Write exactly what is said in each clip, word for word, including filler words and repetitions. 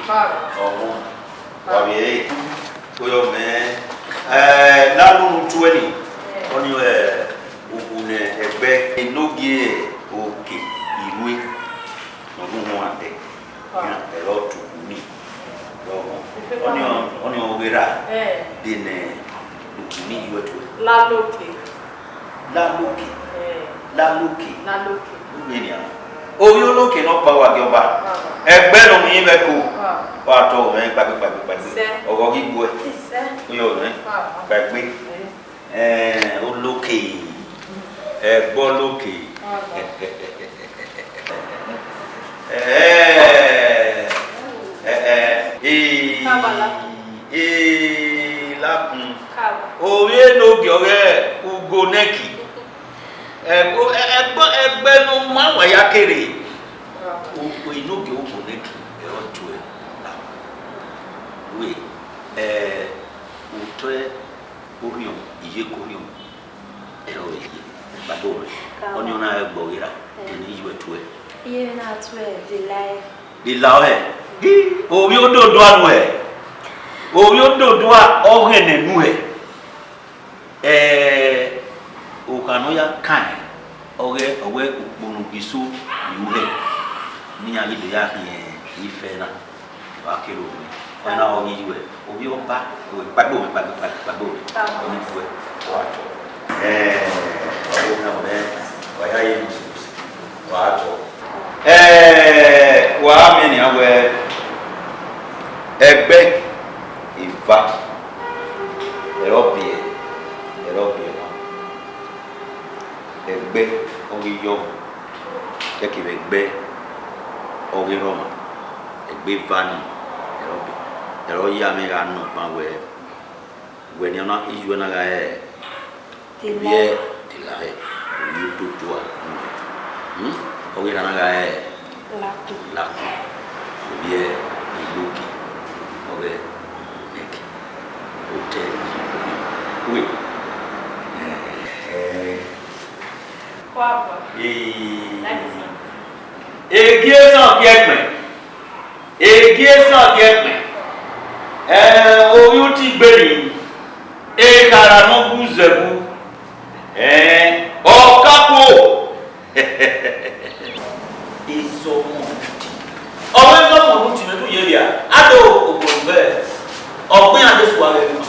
Ọmọ, wa vbe ẹre, oyọ mẹ, eh, ne a unu tuẹ ni, ọni, eh, uwu ne ẹgbẹ enogie oke irue ne ọ ru huan dẹ, iran ẹre ọ tuku ni, ọni, ọni ọ ghe ra, de ne uwu ni yuẹ tuẹ. Laloke. Laloke. Eh. Laloke. Laloke. Ughe nian. Ovbi Oloke ne ọ pa uwa gie ọba. Ah. Ẹgbẹ ne ọ miẹn vbe ẹko. Ah. Wa tọ mwẹ kpaegbe, kpaegbe, kpaegbe. Sẹ. Ọghọ ghi gbuẹ. Sẹ. Oyọ mwẹ. Ah. Kpaegbe. Eh. Eh, Oloke. Ẹgbẹ Oloke. Ah. Eh, eh, eh, eh, Kabala. Eh, Lakun. Kabala. Ovbi enogie ọghe Ugonẹki. Ẹgbẹ, ẹgbẹ, ẹgbẹ ne ọ ma wa ya kere. Ugonẹki, Ugonẹki, ẹ ọ tuẹ na. Wẹ, ẹ, otọ orhiọn, iyeke orhiọn, ẹ ọ ye, baba ruẹ. Ọni ọ na ẹgbẹ ọghe ra, de ne iyuẹ tuẹ. Iye na tuẹ, Delilah. Delilah ọhẹ, ovbi ododua nuẹ, ovbi ododua ọghẹnẹ nuẹ. Ẹ, okha ne ọ ya kan ọghe, ọghe ukpo ne u ghi so ye uwẹ, ne iran ghi do ya khian ifẹ na, wa kere ovbi, ọ na ọ ghi yuẹ, ovbi ọba, wẹ kpaegbe, wẹ kpaegbe, kpaegbe, kpaegbe, ọ ni tuẹ, ọ wa tọ. Ẹ, ọ na wẹ, wa ya ye musukusu, wa tọ. Ẹ, wa miẹn nian wẹ, ẹgbẹ eva, ẹre ọ biẹ, ẹre ọ biẹ ọmwa. Ẹgbẹ ọghe iyọvbu, kevbe ẹgbẹ ọghe erha ọmwa, ẹgbẹ eva ni, ẹre ọ biẹ, ẹre ọ ya mwẹ gha nọ ban wẹ, wẹ nian na, iyuẹ na gha re. Ovbi Delilah, ovbi ododua nuẹ. Hmm? Ọghe erha na gha re Lakun. Lakun. Ovbi Enogie, ọghe Ugonẹki. Otọ irue. Eh, eh. Ee. Egie esan gie ẹkpẹn. Egie esan gie ẹkpẹn. Ẹ, ovbi uti gberi. Ekhara ne ọ gu zẹvbu, ẹ, ọ ka khuo. Ezọmọ nuti. Ọ wẹ ezọmọ nuti, mẹ tun ye via. A do okpokpo vbe ọgbe iran Jesu wa ghẹ emwa.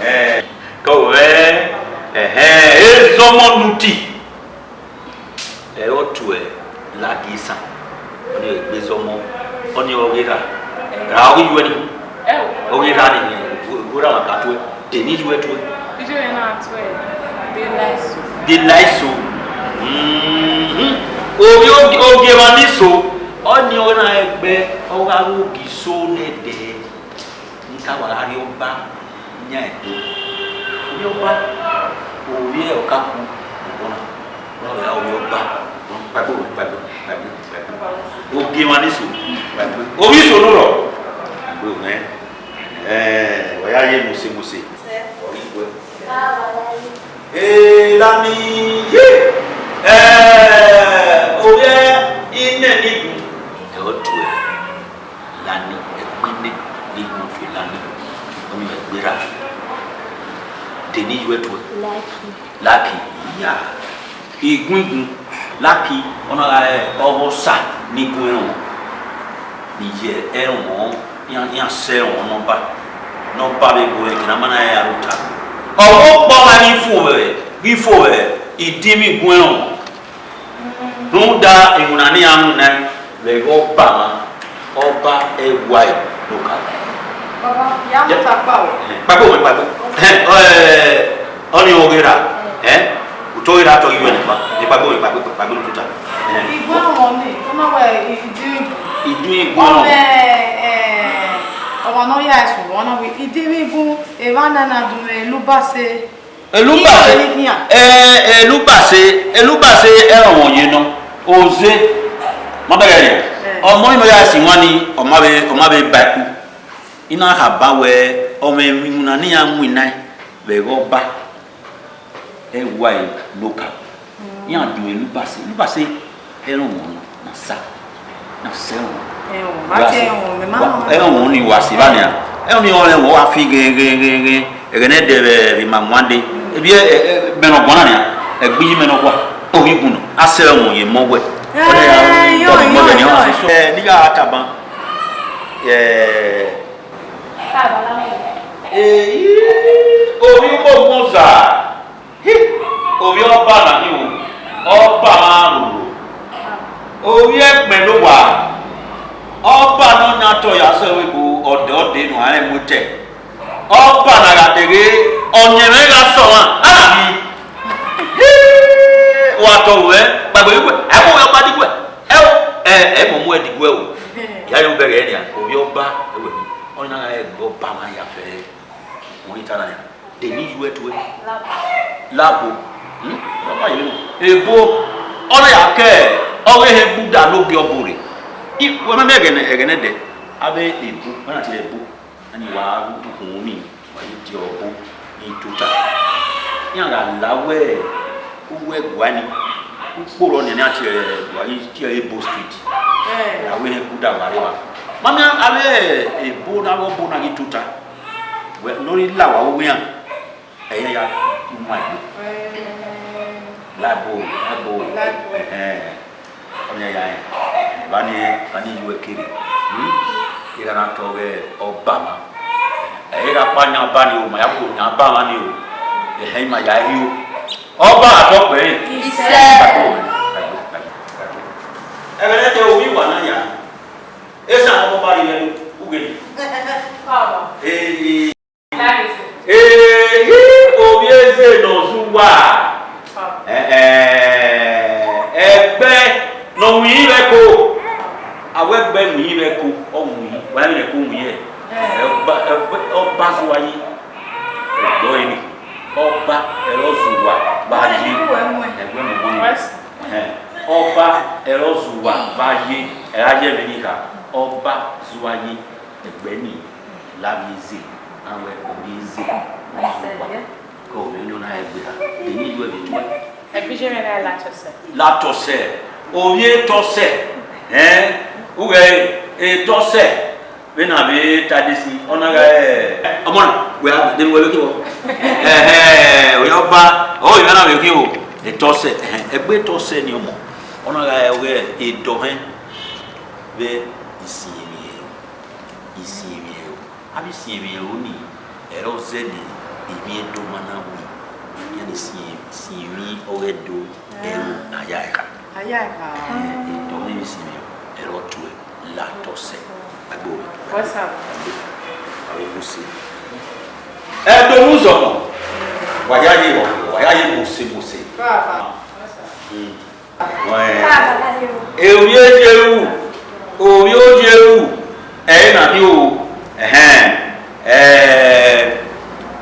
Ẹ, ka wẹ, ẹhẹn, ezọmọ nuti. Ẹre ọ tuẹ Lagisan, ọni ọ gbe zọmọ, ọni ọghe erha, ra ọghe iyuẹ ni, ọghe erha ni, erha ma ka tuẹ, de ne iyuẹ tuẹ. Iyuẹ na tuẹ, de la eso. De la eso. Mhm. Ovbi ogie, ogie emwa ni so, ọni ọghe na ẹgbẹ, ọ gha ru ogie iso nẹdẹ. Nika wa gha rrie ọba yan ẹto. Ovbi ọba, ovbi ẹre ọ ka ku obọ na. Ọ gha ovbi ọba, kpaegbe, kpaegbe, kpaegbe, kpaegbe. Ogie emwa ni so, kpaegbe. Ovbi iso ne u rrọọ, kpaegbe mwẹ. Ẹ, wa ya ye mose mose. Ọ ghi guẹ. Ee, Lami, ye. Ẹ, ovbi inẹ ni gun. Ẹ, ọ tuẹ. Lani, ẹgbinẹ ni gun fi Lani, ọni ọ gberra. De ne iyuẹ tuẹ? Laki. Laki, iya. Igun igun, Laki, ọ na gha re ọghe Osa ni gun ẹrọnmwọ, ni ye ẹrọnmwọ, iran, iran sẹ ẹrọnmwọ ne ọba, ne ọba vbe gu ẹre, eke ne a ma na re aro ta. Ọmọ ọkpọ ọmwa ghi fo vbe, ghi fo vbe idinmwi igun ẹrọnmwọ. Rhunmwuda iwinna ne iran winnaẹn vbe ẹghẹ ọba mwa, ọba ẹwae ne okaro. Baba, ya muta kpa o. Kpagbe wẹ kpagbe. Ẹhẹn, ọni ọghe ra, ẹ, utọ ghi ra tọ ghi wẹ nẹkpa, kpagbe wẹ kpagbe, kpagbe ne ututa. Ẹhẹn. Igun ẹrọnmwọ ni, ọ ma wẹ idin. Idin igun ẹrọnmwọ. Ọmọ, ẹ, ọmwa ne ọ ya ẹse, ọ na wẹ idin vbe igun, evba na na dunmwu Elubase. Elubase, ẹ, Elubase, Elubase ẹrọnmwọ ye nọ, oze, ma bẹghe ẹre, ọmọ ni nọ ya si wan ni, ọ ma vbe, ọ ma vbe ba ẹku. I na khaba wẹ, ọmọ iwinna ne iran winna vbe ẹghẹ ọba, ẹ wa ẹre ne okaro. Iran dunmwu Elubase, Elubase ẹrọnmwọ nọ, na sa, na sẹ ẹrọnmwọ. Ẹhọn, ma tie ẹhọn, mẹ ma họn. Ẹhọn ni wa si ba nia. Ẹhọn ni ọnrẹn wọ wa fi ghe, ghe, ghe, ghe. Ẹghẹ ne ẹdẹ vbe, vbe ima muan de. Ebi ẹ, ẹ, ẹ, mẹ ne ọ guan na nia. Ẹgbẹe mẹ ne ọ gua. Ohi gun nọ. A sẹ ẹhọn ye mọ wẹ. Ẹ, yọ, yọ, yọ. Ẹ, ne I gha tama. Ẹ, Eyi, ovbi ukpogboza, hi, ovbi ọba na ni o, ọba mwa roro, ovbi ẹgbẹn ne owa, ọba ne ọ yan otọ ya sẹ vbe ebo ọdẹ ọdẹ ne uan rẹn mu otọ, ọba na gha deghe, ọyẹnmwẹ gha sẹ ọmwa, a na hi, hi, wa tọ ruẹ, kpaegbe vbe iguẹ, ẹ mu ọba diguẹ, ẹ o, ẹ, ẹ mu ọmuẹ diguẹ o, ya ye obẹghe nian, ovbi ọba, ẹ wẹ ni, ọ na gha ghe ọba mwa ya fẹrẹ. Wẹ i ta na nia, de ni yu ẹre tue. Labo. Hmm? Ọ ma yẹ ebo, ọ na ya kẹ, ọ ghe ehe gbuda ne ogie ọbo rre. I, wẹ ma miẹn ẹghẹ nẹ, ẹghẹ nẹdẹ, avbe ebo, wẹ na tie ebo, a ni wa ru ukhunmwu ni, wa ye tie ọbo ni tota. Iran gha la wẹ, uwu ẹguae ni, ukpo rọ nian, iran tie, wa ye tie ebo street. Eh. Avbe ehe gbuda wa rre wa. Ma miẹn avbe ebo ne avbe ọbo na ghi tota. Wẹ, ne ọ rhie la wa vbe uwu iran, ẹ i ya mu egbe. Labo, labo. Labo. Ẹhẹn. Ọnii ya rẹn. Evba ni, evba ni yu ẹre kere. Hmm? Erha na tọ ọghe ọba mwa. Ẹ i ra kpa yan ọba ni o, ma ya koko yan ọba mwa ni o. Ẹhẹn, ima ya rhie o. Ọba a tọ kpẹre. Isẹ. Ẹghẹ ne te ovbi uwa na ya. Esa ọba rhie vbe ughe ni. Ee, ee. Ehi, ovbi eze ne ọ zẹ uwa. Ẹgbe ne ọ winna ivbi ẹko. Avbe ẹgbe winna ivbi ẹko, ọ winna, wa vbe ne ẹko winna. Ọba, ọba zẹ uwa yi. Ẹgbe ọre ni. Ọba ẹre ọ zẹ uwa vbe a ye. Ẹgbe ne ọ winna. Ọba ẹre ọ zẹ uwa vbe a ye. Ẹ ra ye ẹmwẹ ni kha. Ọba zẹ uwa yi. Ẹgbe ni, la vbe eze, a wẹ ovbi eze, zẹ uwa. Ke ovbi ne ọ na ẹgbe ra, de ni yu ẹre vbe tuẹ. Ẹgbẹe iye mwẹ na la tọsẹ. La tọsẹ, ovbi etọsẹ, ẹn, ughẹ etọsẹ, vbene a vbe ta desi, ọ na gha ẹ, ọmọ na, wẹ a, de ne uwẹ vbe khin o. Ẹhẹn, ovbi ọba, ọ, ivẹ na vbe khin o, etọsẹ, ẹhẹn, ẹgbe etọsẹ ni ọmọ, ọ na gha ẹ, ughẹ edọhẹn, vbe isiẹnmwi ẹro. Isiẹnmwi ẹro. Avbe isiẹnmwi ẹro ni, ẹre ọ zẹ ne emwi Ẹdo ma na wi. Iran ni siẹn, isiẹnmwi ọghe Ẹdo, ẹro a ya ẹre kha. A ya ẹre kha. Ẹ, Ẹdo ne emwi isiẹnmwi ẹro, ẹre ọ tuẹ, la tọsẹ. Agbo. What's up? Agbo. Avbe Mose. Ẹdo ne uzọmọ. Wa ya ye, wa ya ye Mose, Mose. Baba. What's up? Mm. Ẹn, ovbi Oyeru, ovbi Oyeru, ẹre na ni o, ẹhẹn, ẹ,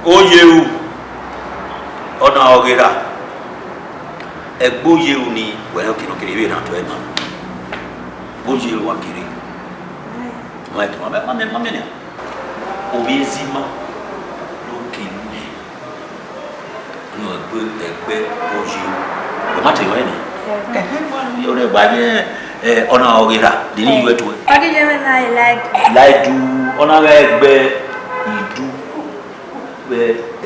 Oyeru, ọna ọghe erha, ẹgbe Oyeru ni, wẹ rẹn okirọkirọ, ivbi erha tọe ma, Oyeru wa kere, ma miẹn, ma miẹn nian, ovbi Ezima, ne ọ kere nẹ. Ọnii ẹgbe, ẹgbe Oyeru. Wẹ ma te yọ ẹre nẹ? Ẹhẹn, wa rhie ọre gba ye, ẹ, ọna ọghe erha, de ni yu ẹre tuẹ? Ọ ghi ye mwẹ na, Ilaidu. Ilaidu, ọna gha ẹgbe Idu, vbe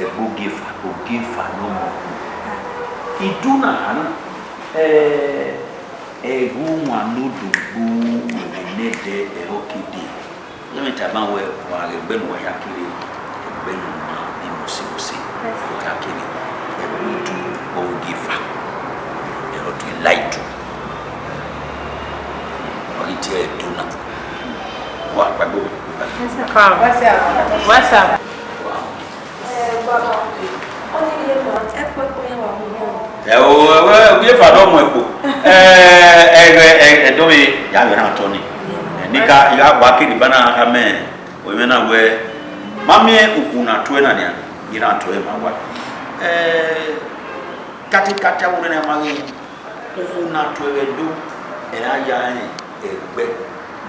ẹgbe Ogieva, Ogieva ne ọ mọ. Idu na, ẹ, ẹghẹ ọmwa ne odogbo, ẹghẹ nẹdẹ, ẹre ọ ke dee. Iran tama wẹẹ, wa ghe ẹgbe ne uwa ya kere, ẹgbe ne ọ ma emọ sẹ emọ sẹ, uwa ya kere, ẹgbe Idu ọghe Ogieva, ẹre ọ tuẹ Ilaidu. Ọ ghi tie Ẹdo na. Wa kpaegbe. What's up? What's up? Ẹ o, ẹ, wẹ, Ogieva do mu ẹkpo. Ẹ, ẹghẹ, ẹ, Ẹdo vbe ya vbe rhan otọ ni. Ẹ, ne I ka, I gha wa kere ba na kha mẹ, o mwẹ na wẹẹ, ma miẹn ukhu na tuẹ na nian, I na tuẹ ma wa. Ẹ, katikati avbe orẹn na ma ghe, ukhu na tuẹ vbe Ẹdo, ẹre a ya rẹn ẹgbe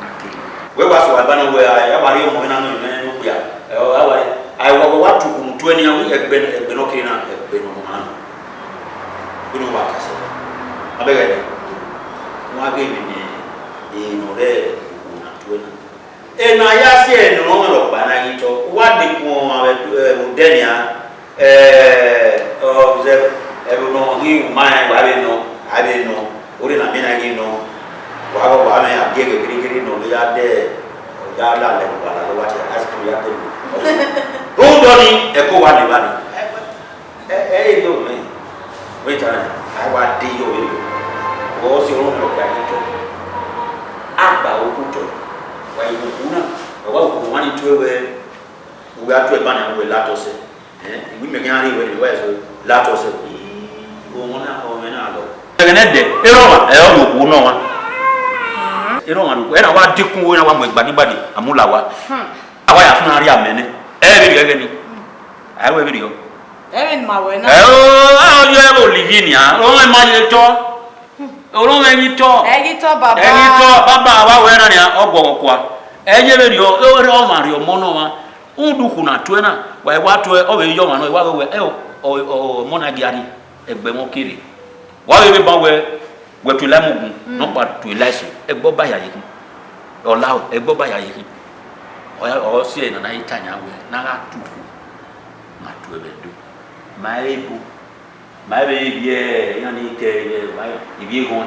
na kere. Wẹ wa sẹ ọmwa eba na wẹẹ, a wa rhie ọmọ mwẹ na nọ mwẹ ne okpia. Ẹ, ọ, a wa, a wa, wa, wa tu ukhu tuẹ nian, ẹgbe, ẹgbe ne ọ kere na, ẹgbe ne ọ ma nọ. Vbene uwa ka sẹ, a bẹghe ẹdẹ, wa ghe emwi ne, emwi ne ọ rre ukhu na tuẹ. Ena ya si ẹre ne ọ rhọkpa na ghi tọ, wa dekun ọmwa vbe odẹ nian, ẹ, ọ zẹ, ẹvbo nọ ghi wu ma rẹn, wa vbe nọ, a vbe nọ, orre na miẹn na ghi nọ, wa ghe wa mwẹ a gie ẹghẹ gherigeri nọ, vbe ya dẹ, ọ ya lalẹ, wa lalẹ, wa tie ice cream ya dẹ. Rhunmwuda ọnii, ẹko wa ne evba nii. Ẹ, ẹ i do mwẹ. Wẹ ta, a wa de yọ vberriọ. Vbe ọ si ọrọre ọkpa ghi tọ. A gba okhu tọ. Wa ye okhu na, wa wa okhu mwa ni tuẹ wẹ, uwẹ a tuẹ ban nian wẹ la tọ sẹ. Ẹ, iwinna khian rre wẹ, wẹ so la tọ sẹ. Ii, ọmọ na, ọmọ na lọ. Ẹghẹ ne ẹdẹ, erha ọmwa, ẹ, ọ ye okhu nọ ọmwa. Erha ọmwa ro, ẹ na wa dekun, ẹ na wa mu ẹgbadigbadi, a mu la owa. A wa ya sunu a rhie amẹ nẹ. Ẹ vberriọ ẹghẹ nii. A ru vberriọ. Ẹmwẹ ne ima wẹ na. Ẹ o, a ọ ye ẹvbo lighi nian, orọnmwẹ ma ye tọ. Orọnmwẹ ghi tọ. Ẹ ghi tọ, baba. Ẹ ghi tọ, baba, a wa wẹ na nian, ọ guọghọ kua. Ẹ ye vberriọ, ọ rre ọmwa rhie ọmọ nọ ọmwa. Rhunmwuda okhu na tuẹ na, wa i wa tuẹ, ọ vbe ye ọmwa nọ, wa ghe wẹ, ẹ o, ọ, ọ, ọmọ na gia rhie, ẹgbẹe mwẹ ọ ke rre. Wa vbe vbe ban wẹ, wẹ tuẹ la imugun, nọkpa tuẹ la eso, ẹgbẹe ọba ya ye khin. Ọ la o, ẹgbẹe ọba ya ye khin. Ọ ya, ọ si ẹre ne a na ye ta yan wẹ, ne a gha tu okhu, ma tuẹ vbe Ẹdo. Ma re ebo, ma vbe ye iran ni ke, ma ivbi eghọn.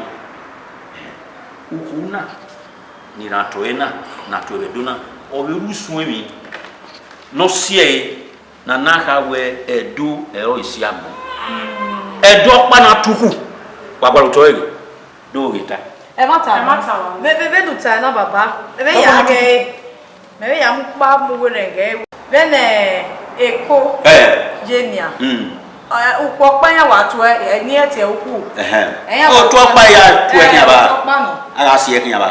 Ukhu na, ne iran tuẹ na, na tuẹ vbe Ẹdo na, ọ vbe ru usun emwi ne ọ si ẹre, ne a na kha wẹ Ẹdo ẹre ọ isi agbọn. Ẹdo ọkpa na tukhu, wa gualọ otọ ẹre ghe, do ghe ta. Ẹmwata, ẹmwata wa. Vbe, vbe, vbene u ta na, baba, vbe ya ghe, mẹ vbe ya mu kpa mu werriẹ ghe. Vbene Eko ye nian. Ẹ, ukhu ọkpa iran wa tuẹ, ẹ, ne iran tie ukhu. Ẹhẹn. Ẹ, iran wa tuẹ. Otu ọkpa ya tuẹ khian ba. Ẹ, otu ọkpa nọ. A gha si ẹre khian ba.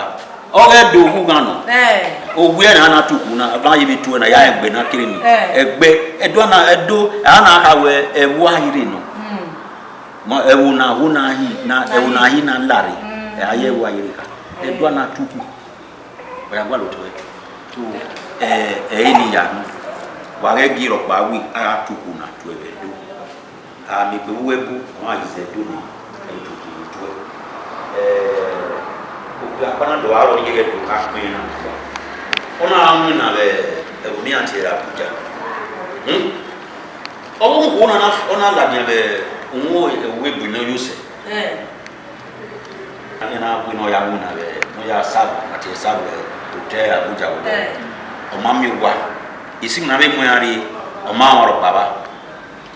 Ọ ghẹ do okhu ghan nọ. Ẹ. Owiẹ na na tukhu na, a va ye vbe tuẹ na, ya ẹgbẹ na kere ni. Ẹ. Ẹgbẹ, Ẹdo na, Ẹdo, a na kha wẹ, ẹvbo a i rre nọ. Ma, ẹvbo na, ẹvbo na hi, na, ẹvbo na hi na lare. Ẹ, a ye ẹvbo a i rre kha. Ẹdo na tukhu. Wa ya gualọ otọ ẹre. So, ẹ, ẹ, ẹre ne I ya nọ. Wa ghẹ gie rhọkpa wẹ, a gha tukhu na tuẹ vbe Ẹdo. A miẹn egbe vbe uwu ẹbu, ọ ma ghi zẹ Ẹdo nẹ, ẹ i tukhu tuẹ. Ẹ, okpia ọkpa na do aro ni ghẹ do ka kpẹn na. Ọ na mu na vbe ẹvbo ne iran tie ẹre Abuja. Hmm? Ọ vbe okhuo na, ọ na ladian vbe uhunmwu ẹvbo egbe ne ọ yo sẹ. Ẹ. Ẹ na wẹ ne ọ ya winna vbe, ne ọ ya serve, a tie serve vbe hotel Abuja vbe. Ẹ. Ọ ma miẹn owa. Isi na vbe mu iran rrie, ọ ma rẹn ọrọkpa vba.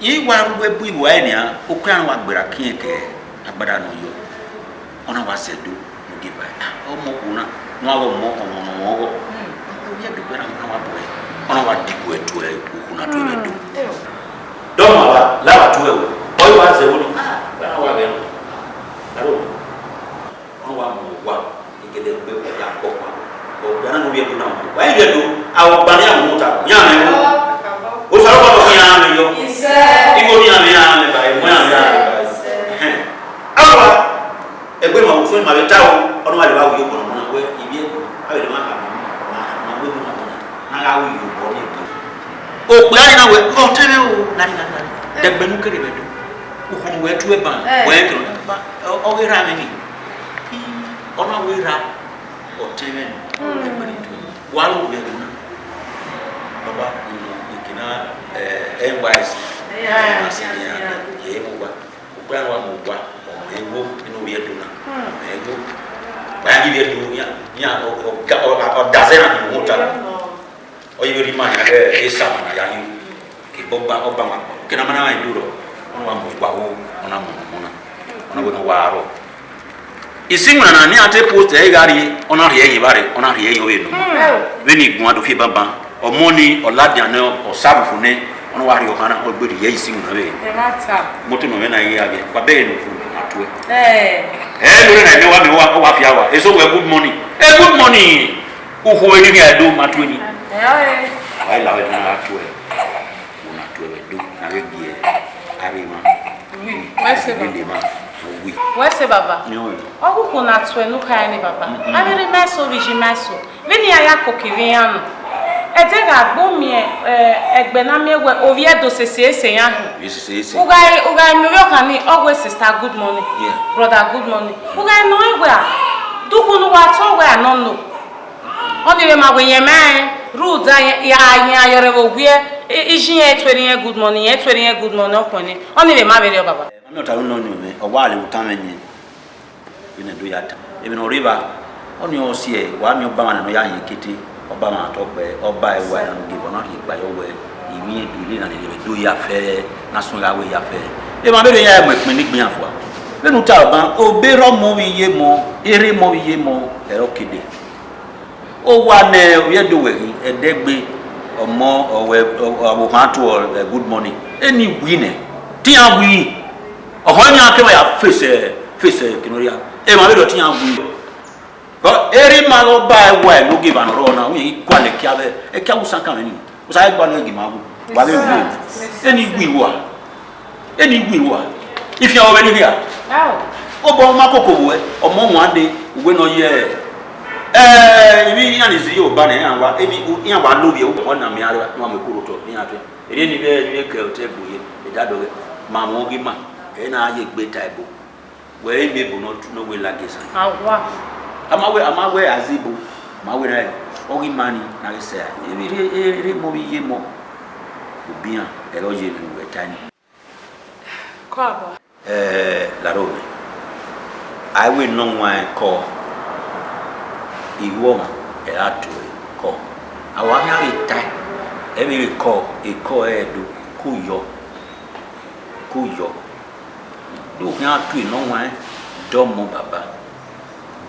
I wa ru ẹbu iwa ẹre nian, okpia na wa gberra khian ke agbada ne ọ yọ. Ọ na wa sẹ Ẹdo, ne ọ gie ba. Ah, ọmọ okhuo na, ne ọ gha ọmọ, ọmọ ne ọ mwẹ ọghọ. Ovbi Ẹdo na, ọ na wa bu ẹre, ọ na wa diguẹ tuẹ okhuo na tuẹ vbe Ẹdo. Dọmọ ava, lava tuẹ o. Ọ i wa zẹ ẹvbo nii, ah, ọ na wa ghẹ nọ. Aro, ọ na wa mu owa, egẹdẹ gbe ya kpọkpa. Ọ gba na ne ovbi Ẹdo na, wa i vbe Ẹdo, a wa gba ne a mu ta, ya mẹ o. Osanobua nọ khian mẹ yọ. Igho ne iran mwẹ iran mwẹ ba, emọ iran mwẹ iran ba. Ẹhẹn. Awa, egbe ma vbe usun ma vbe ta o, ọ na wa lele vbe iyobọ ne ọ na wẹ, ivbi Ẹdo, a vbe lele ma kha, ma, ma wẹ ne ma na, na gha ru iyobọ ne egbe. Okpia ni na wẹ, ọ tẹn mwẹ o, nari, nari, nari. Dẹgbe ne u kere vbe Ẹdo. Ukhunmwu wẹ tu ẹban, wẹ kere ọna. Ọ ghi ra mwẹ ni. Ọ na wẹ ra, ọ tẹn mwẹ nọ. Ẹgbẹe ni tu. Wa ro vbe Ẹdo na. Baba, unu, ike na, eh, N Y S C. Yeah, yeah, yeah. Ye mu wa. Okpia wa mu wa, ọ mẹ wo, inu vbe Ẹdo na. Ọ mẹ wo. Ba ya ghi vbe Ẹdo, ya, ya, ọ, ọ, ọ, ọ, ọ da zẹ na ni wo ta. Ọ ye vbe rhie ima nia ghẹ esa ma na ya yi. Ke bọ ba, ọ ba ma. Ke na ma na ma do rọ. Ọ na wa mu wa wo, ọ na mu ọmọ na. Ọ na wẹ ne ọ wa rọ. Isiwinna na ne iran te post ẹre gha rrie, ọ na rhie ẹre evbare, ọ na rhie ẹre ye ọvbe nọ. Vbene I guan do fi banban, ọmọ ni, ọ ladian nẹ, ọ sa vbe fo nẹ, ọ na wa rhie ọkhan na, ọ gbe rhie ẹre isiwinna vbe. Ẹ ma ta. Moto nọ mwẹ na i ghi gha viẹ, wa bẹghe ne okhuo na tuẹ. Ẹ. Ẹ, lore na, mẹ wa, mẹ wa, ọ wa fia wa. Eso wẹ, good morning. Ẹ, good morning. Ukhuo vbe rhirhi Ẹdo ma tue ni. Ẹ, ẹ. Wa i la wẹ na gha tuẹ. Wẹ na tuẹ vbe Ẹdo, na vbe gie arre emwa. Wi, wẹ sẹ baba. Lele emwa, wi. Wẹ sẹ baba. Yọ. Ọkhukhun na tuẹ ne u kha ẹre baba. Mm-mm. Avbe erha ima eso vbe iye ima eso. Vbene iran ya koko ivbi iran nọ. Ẹdẹ gha gbe miẹn, eh, ẹgbẹ na miẹn wẹ ovbi Ẹdo sese ese iran hin. Ovbi sese ese. U gha, u gha miẹn ovbi ọkhan ni, ọ wẹ sister good morning. Yeah. Brother good morning. U gha nọ ẹn wẹ a, dughu ne uwa tọn wẹ a nọ no. Ọnii vbe ma wẹ yẹn ma rẹn, rhunmwuda ya yẹn ayọrhẹ vbe owiẹ, iji yẹn tuẹre irẹn good morning, irẹn tuẹre irẹn good morning, ọ khuẹnnẹ. Ọnii vbe ma vberriọ, baba. Mami, ọ ta unu nọ nuẹn mwẹ, ọ wa lele utan mwẹ yẹn. Vbene do ya ta emwi ne ọ rre evba, ọnii ọ siẹ, wa miẹn ọba mwa na ne ọ ya yẹn kete, ọba mwa tọ gbe, ọba ẹwae na ne ogieva na rhie gba yọ wẹ, ivbi irẹn do rre na lele vbe do ya fẹẹrẹ, na suẹn gha wẹ ya fẹẹrẹ. Emwa vberriọ ya mu ẹkpẹn ne igbian fua. Vbene u ta ban, oberriọ ọmọ vbe iye mọ, erha ọmọ vbe iye mọ, ẹre ọ kede. Owa ne ovbi Ẹdo wẹ ghi, ẹdẹgbe, ọmọ, ọwẹ, avbe ohan tuẹ, good morning. Eni wi nẹ, te iran wi. Ọhọ ni iran kevbe ya face, face kene ọ rhia. Emwa vberriọ te iran wi. Erha ima ghe ọba ẹwae ne ogieva ne ọ rrọọ na, uwẹ i gualọ ẹkia vbe, ẹkia vbe usan kan mwẹ ni. Usan ẹgba nọ gi ma wu. Wa vbe wi. Eni wi wa. Eni wi wa. Ifian ọvbehe ni rhia. Obọ ma koko vbuẹ, ọmọ wan de, uwẹ ne ọ ye, eh, ivbi iran ni zẹ iye ọba nẹ, iran wa, eni, iran wa lovbiẹ, ọmọ na miẹn aro, ne ọ mu ekuru otọ, iran fẹ. Erriọ ni vbe, ni vbe kẹ otọ ẹgbe ye, ẹdadọ ghẹ, ma mwẹ ọghe ima, ẹ na ye egbe ta ẹbo. Wẹ i vbe ebo ne ọ tu ne ọ wẹ ladian esan. Awa. A ma wẹ, a ma wẹ a zẹ ebo, a ma wẹ na, ọghe ima ni na ghi sẹ, erha, erha ọmọ vbe iye mọ, obian, ẹre ọ ye emwi ne uwẹ ta ni. Kọ aba. Eh, laro mwẹ. A i wẹ ne ọ wan kọ, igho ọmwa, ẹre a tue kọ. A wa khian vbe tae, ẹ vbe vbe kọ, ekọ ẹre do, ko yọ, ko yọ. Do khian tue ne ọ wan, dọmọ baba,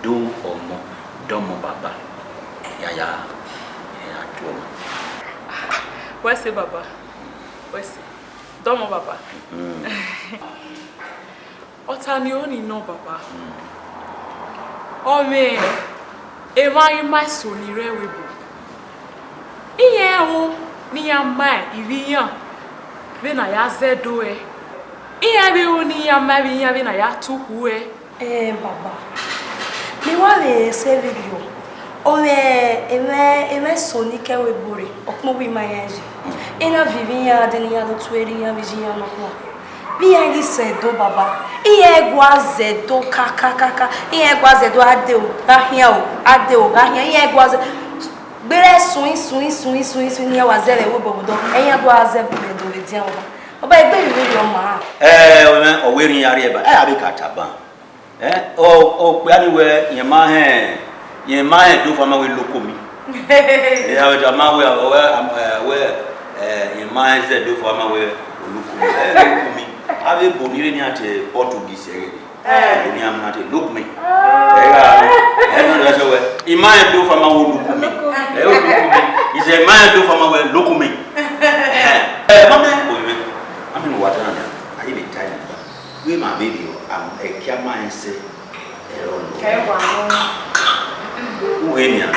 do ọmọ, dọmọ baba. Yaya, ẹre a tue ọmọ. Wẹ sẹ baba, wẹ sẹ. Dọmọ baba. Mm. Ọta ni ro ni nọ baba. Mm. Ọ mwẹ emwa ghi ma eso ni rre ẹvbo ebo. Iran ẹvbo ne iran ma ivbi iran vbene a ya zẹ do ẹe. Iran vbe ro ne iran ma ivbi iran vbene a ya tu khu ẹe. Ẹ, baba, ne I wa vbe sẹ vberriọ, ọ mwẹ emwa, emwa eso ni ke ẹvbo ebo rre, ọkpẹn uwu ima iran yi. Iran viọ ivbi iran dee ne iran do tuẹ erha iran vbe iye iran nọkhua. Vbe iran ghi sẹ do, baba, iran i gua zẹ do kakakaka, iran i gua zẹ do, a dee o, gha khian o, a dee o, gha khian, iran i gua zẹ. Gberra suin, suin, suin, suin, suin, ne iran wa zẹ vbe ẹvbo ebo vbe odọ, iran i gua zẹ bu vbe do vbe edian, baba. Baba, egbe vberriọ ma. Ẹ, ọ mwẹ, ọ wẹ erha iran rrie ba, ẹ, a vbe ka taba. Ẹ, ọ, okpia ni wẹ, irẹn ma hẹn, irẹn ma hẹn do fama wẹ loko mi. Ẹ, a vbe tama wẹ, ọ wẹ, ẹ, wẹ, ẹ, irẹn ma hẹn zẹ do fama wẹ loko mi. Ẹ, loko mi. A vbe ebo ni rre nian te Portuguese ẹghẹ. Ebo nian ma te loko mi. Ẹ gha, ẹ nọ rẹ sẹ wẹ, irẹn ma hẹn do fama wẹ loko mi. Ẹ, loko mi. He said, ma hẹn do fama wẹ loko mi. Ẹ, ẹ, ma mẹ, o mẹ, a mẹ ne wa ta na, a ye vbe ta yi. Wẹ ma vberriọ, am-, ẹkia ma rẹn sẹ, ẹre ọ nọ. Ẹ wa nọ. Uwẹ nian.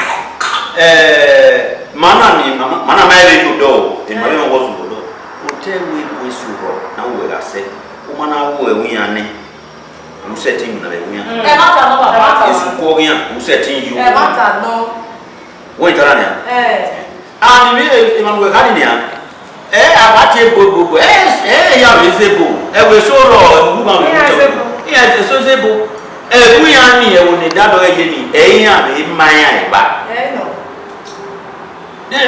Eh, ma na ni, ma, ma na ma rẹn vbe ye odọ o, emwa vbe ma wọ zun odọ. Otọ ẹvbo ebo esu rrọọ, na wẹ gha sẹ. U ma na ru ẹvbo iran nẹ, u sẹtin mu na vbe ẹvbo iran. Ẹ ma ta nọ, baba. Esu ku ọghe iran, u sẹtin yo. Ẹ ma ta nọ. Wẹ i ta na nian? Ẹ. And vbe emwa ne uwẹ kha ni nian, ẹ, a wa tie ebo, ebo, ebo, ẹ, ẹ, ya vbe zẹ ebo, ẹ, wẹ eso rrọọ, ẹ, uwu ma vbe iran zẹ ebo. Iran eso zẹ ebo. Ẹ, bu iran ni, ẹvbo ne dadọ ẹre ye ni, ẹ, iran vbe ma iran eva. Ẹ nọ.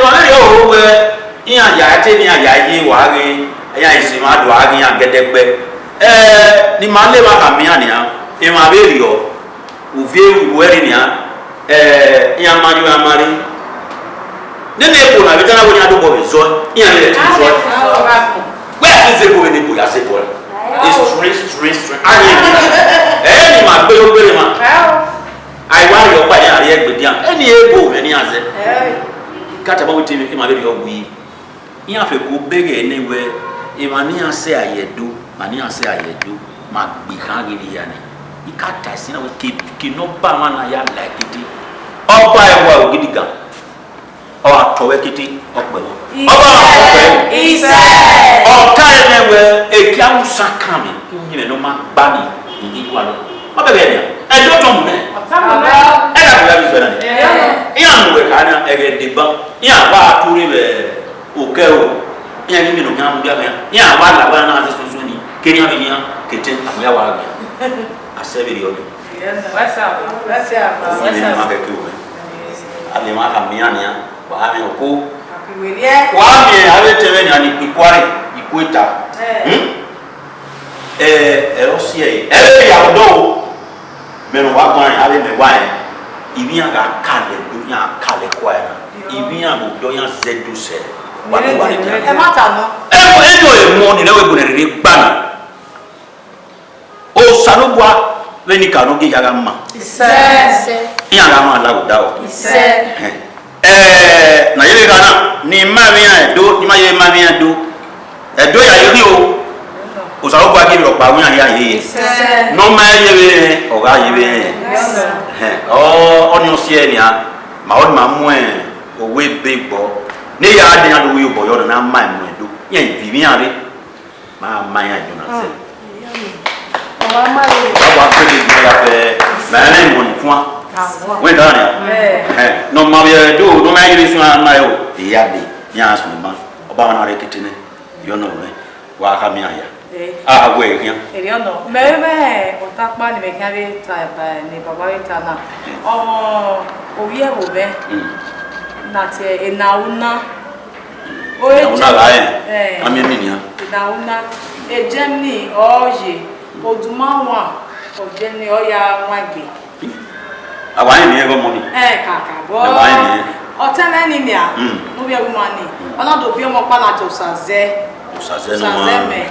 Ọ vbe rhie oro wẹ, iran ya te ne iran ya ye wa ghe, iran isi mwa do a ghe iran gẹdẹgbẹ. Ẹ, ne ima le evba khama iran nian, emwa vberriọ, uvie ru ẹre nian, ẹ, iran ma yo, iran ma rre. Nene ebo na vbe ta na wẹ iran dobọ vbe zọ, iran vbe ẹtin zọ. Wẹ ẹtin zẹ ebo vbene ebo ya zẹ ebo ra. Straight, straight, straight. A ye emwi. Ẹ, ne ima gbe yo gbere ma. A i wa rhie ọkpa iran rhie egbe dian. Eni ebo mwẹ ne iran zẹ. I ka tama wẹ te emwa vberriọ wi. Iran fẹko bẹghe nẹ wẹ, emwa ne iran sẹ a ye do, emwa ne iran sẹ a ye do, ma gbe khan ghe vbe hia nẹ. I ka ta ẹse na wẹ ke, ke ne ọba mwa na ya la kete. Ọba ẹwae ogidigan, ọ gha tọ vbe kete, ọ kpẹ vbọ. Ọba mwa ọ kpẹ vbọ. Isẹ. Ọ ta ẹmwẹ wẹ, ekia usan kan mẹ, uyinmwẹ ne ọ ma gba ni, I ghi gualọ. Ọ bẹghe nian, ẹdẹ otọ mu nẹ. Ẹ na gbe ya vbe Izrẹl na nẹ. Iran mu wẹ kha na, ẹghẹ deba, iran wa tu rre vbe Okẹ o, iran ghi miẹn ne ọ khian mudia khian, iran wa la wẹ a na zẹ suẹnsuẹn ni, ke iran vbe khian, ke te, a mu ya wa ghian. A sẹ vberriọ nẹ. Wẹ sẹ, wẹ sẹ, wẹ sẹ. Ọmọ ne ma kẹke wẹ. Avbe emwa khama iran nian, wa gha mwẹ oko. Wa miẹn avbe etẹn mwẹ nian ni ikpikuare, ikueta. Hmm? Ẹ, ẹ, ọ si ẹe. Ẹ vbe ya odọ o. Mẹ ne uwa guan rẹn, avbe mẹ wa rẹn. Ivbi iran gha kalẹ do, iran kalẹ kua ẹre na. Ivbi iran vbe odọ iran zẹ do sẹ. Wa do wa rẹn. Ẹ ma ta nọ. Ẹ, ẹ, ẹ, ẹ, ẹ, ni rẹ wẹ ebo ne rere gba na. Osanobua vbene ka nọ gie ya gha ma. Isẹ. Iran gha ma la odaro. Isẹ. Ẹhẹn. Ẹ, na yevbe gha na, ne ima vbe iran Ẹdo, ne ima yevbe ima vbe iran Ẹdo. Ẹdo ya ye ghi o. Osanobua gie rhọkpa wẹ iran hia ye. Isẹ. Ne ọ ma yevbe rẹn, ọ gha yevbe rẹn. Isẹ. Ẹhẹn. Ọ, ọnii ọ si ẹe nian, ma ọnii ma mu owa ebe gbọ. Ne ya dee iran do ru iyobọ yọ na, ne a ma mu Ẹdo. Iran ivbi iran rre. Ma ma iran Ẹdo na zẹ. Ọ wa ma rre. Wa wa kpe de gbẹ ya fẹ, ma rẹn emọ ni fuan. Wẹ da nia. Ẹ, ne ọ ma vbe Ẹdo, ne ọ ma ye vbe suẹn ma o. Eya de, iran suẹn ma. Ọba wa na rre kete nẹ. Yọ nọ rẹ. Wa khama iran ya. A wẹ khian. Erriọ nọ, mẹ vbe ọta ọkpa ni mẹ khian vbe ta ba ne baba vbe ta na. Ọ, ovbi ẹvbo mwẹ, na tie ena una. Ena una gha rẹn, a miẹn emwi nian. Ena una, e Germany ọ ye, oduma wan, ọ Germany ọ ya wan egbe. A wa rẹn emwi ẹghẹ ọmọ ni. Ẹ, kaka bọ. A wa rẹn emwi ẹghẹ. Ọtẹn mwẹ ni nia, ne ovbi ẹvbo ima ni, ọ na do biẹ ọmọ ọkpa na tie Osazẹ. Osazẹ ne Osazẹ mẹ.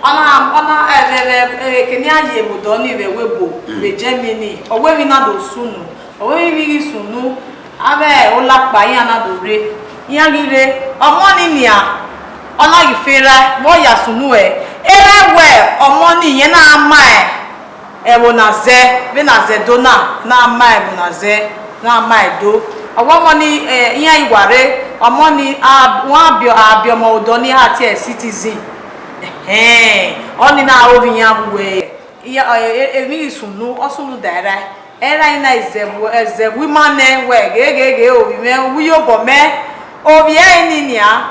Ọ na, ọ na, ẹ, vbe, vbe, ẹ, vbe eke ne iran ye vbe odọ ni vbe ẹvbo ebo, vbe Germany, ọ wẹ emwi na do sunu, ọ wẹ emwi ghi sunu, avbe olakpa iran na do rre, iran ghi rre, ọmọ ni nian, ọ na ghi fe erha, vbe ọ ya sunu ẹe, erha wẹ ọmọ ni, irẹn na ma ẹvbo na zẹ, vbene a zẹ Ẹdo na, ne a ma ẹvbo na zẹ, ne a ma Ẹdo. Ọ wẹ ọmọ ni, ẹ, iran i wa rre, ọmọ ni, a, wan biẹ, a biẹ ọmọ odọ ni, a tie ẹre citizen. Ẹhẹn, ọnii na ru ovbi iran vbe uwẹ, emwi ghi sunu, ọ sunu da erha. Erha na i zẹ vbe, ẹ, zẹ vbe ima nẹ, wẹ, ghe, ghe, ghe, ovbi mwẹ, uwu iyobọ mẹ, ovbi ẹre ni nian,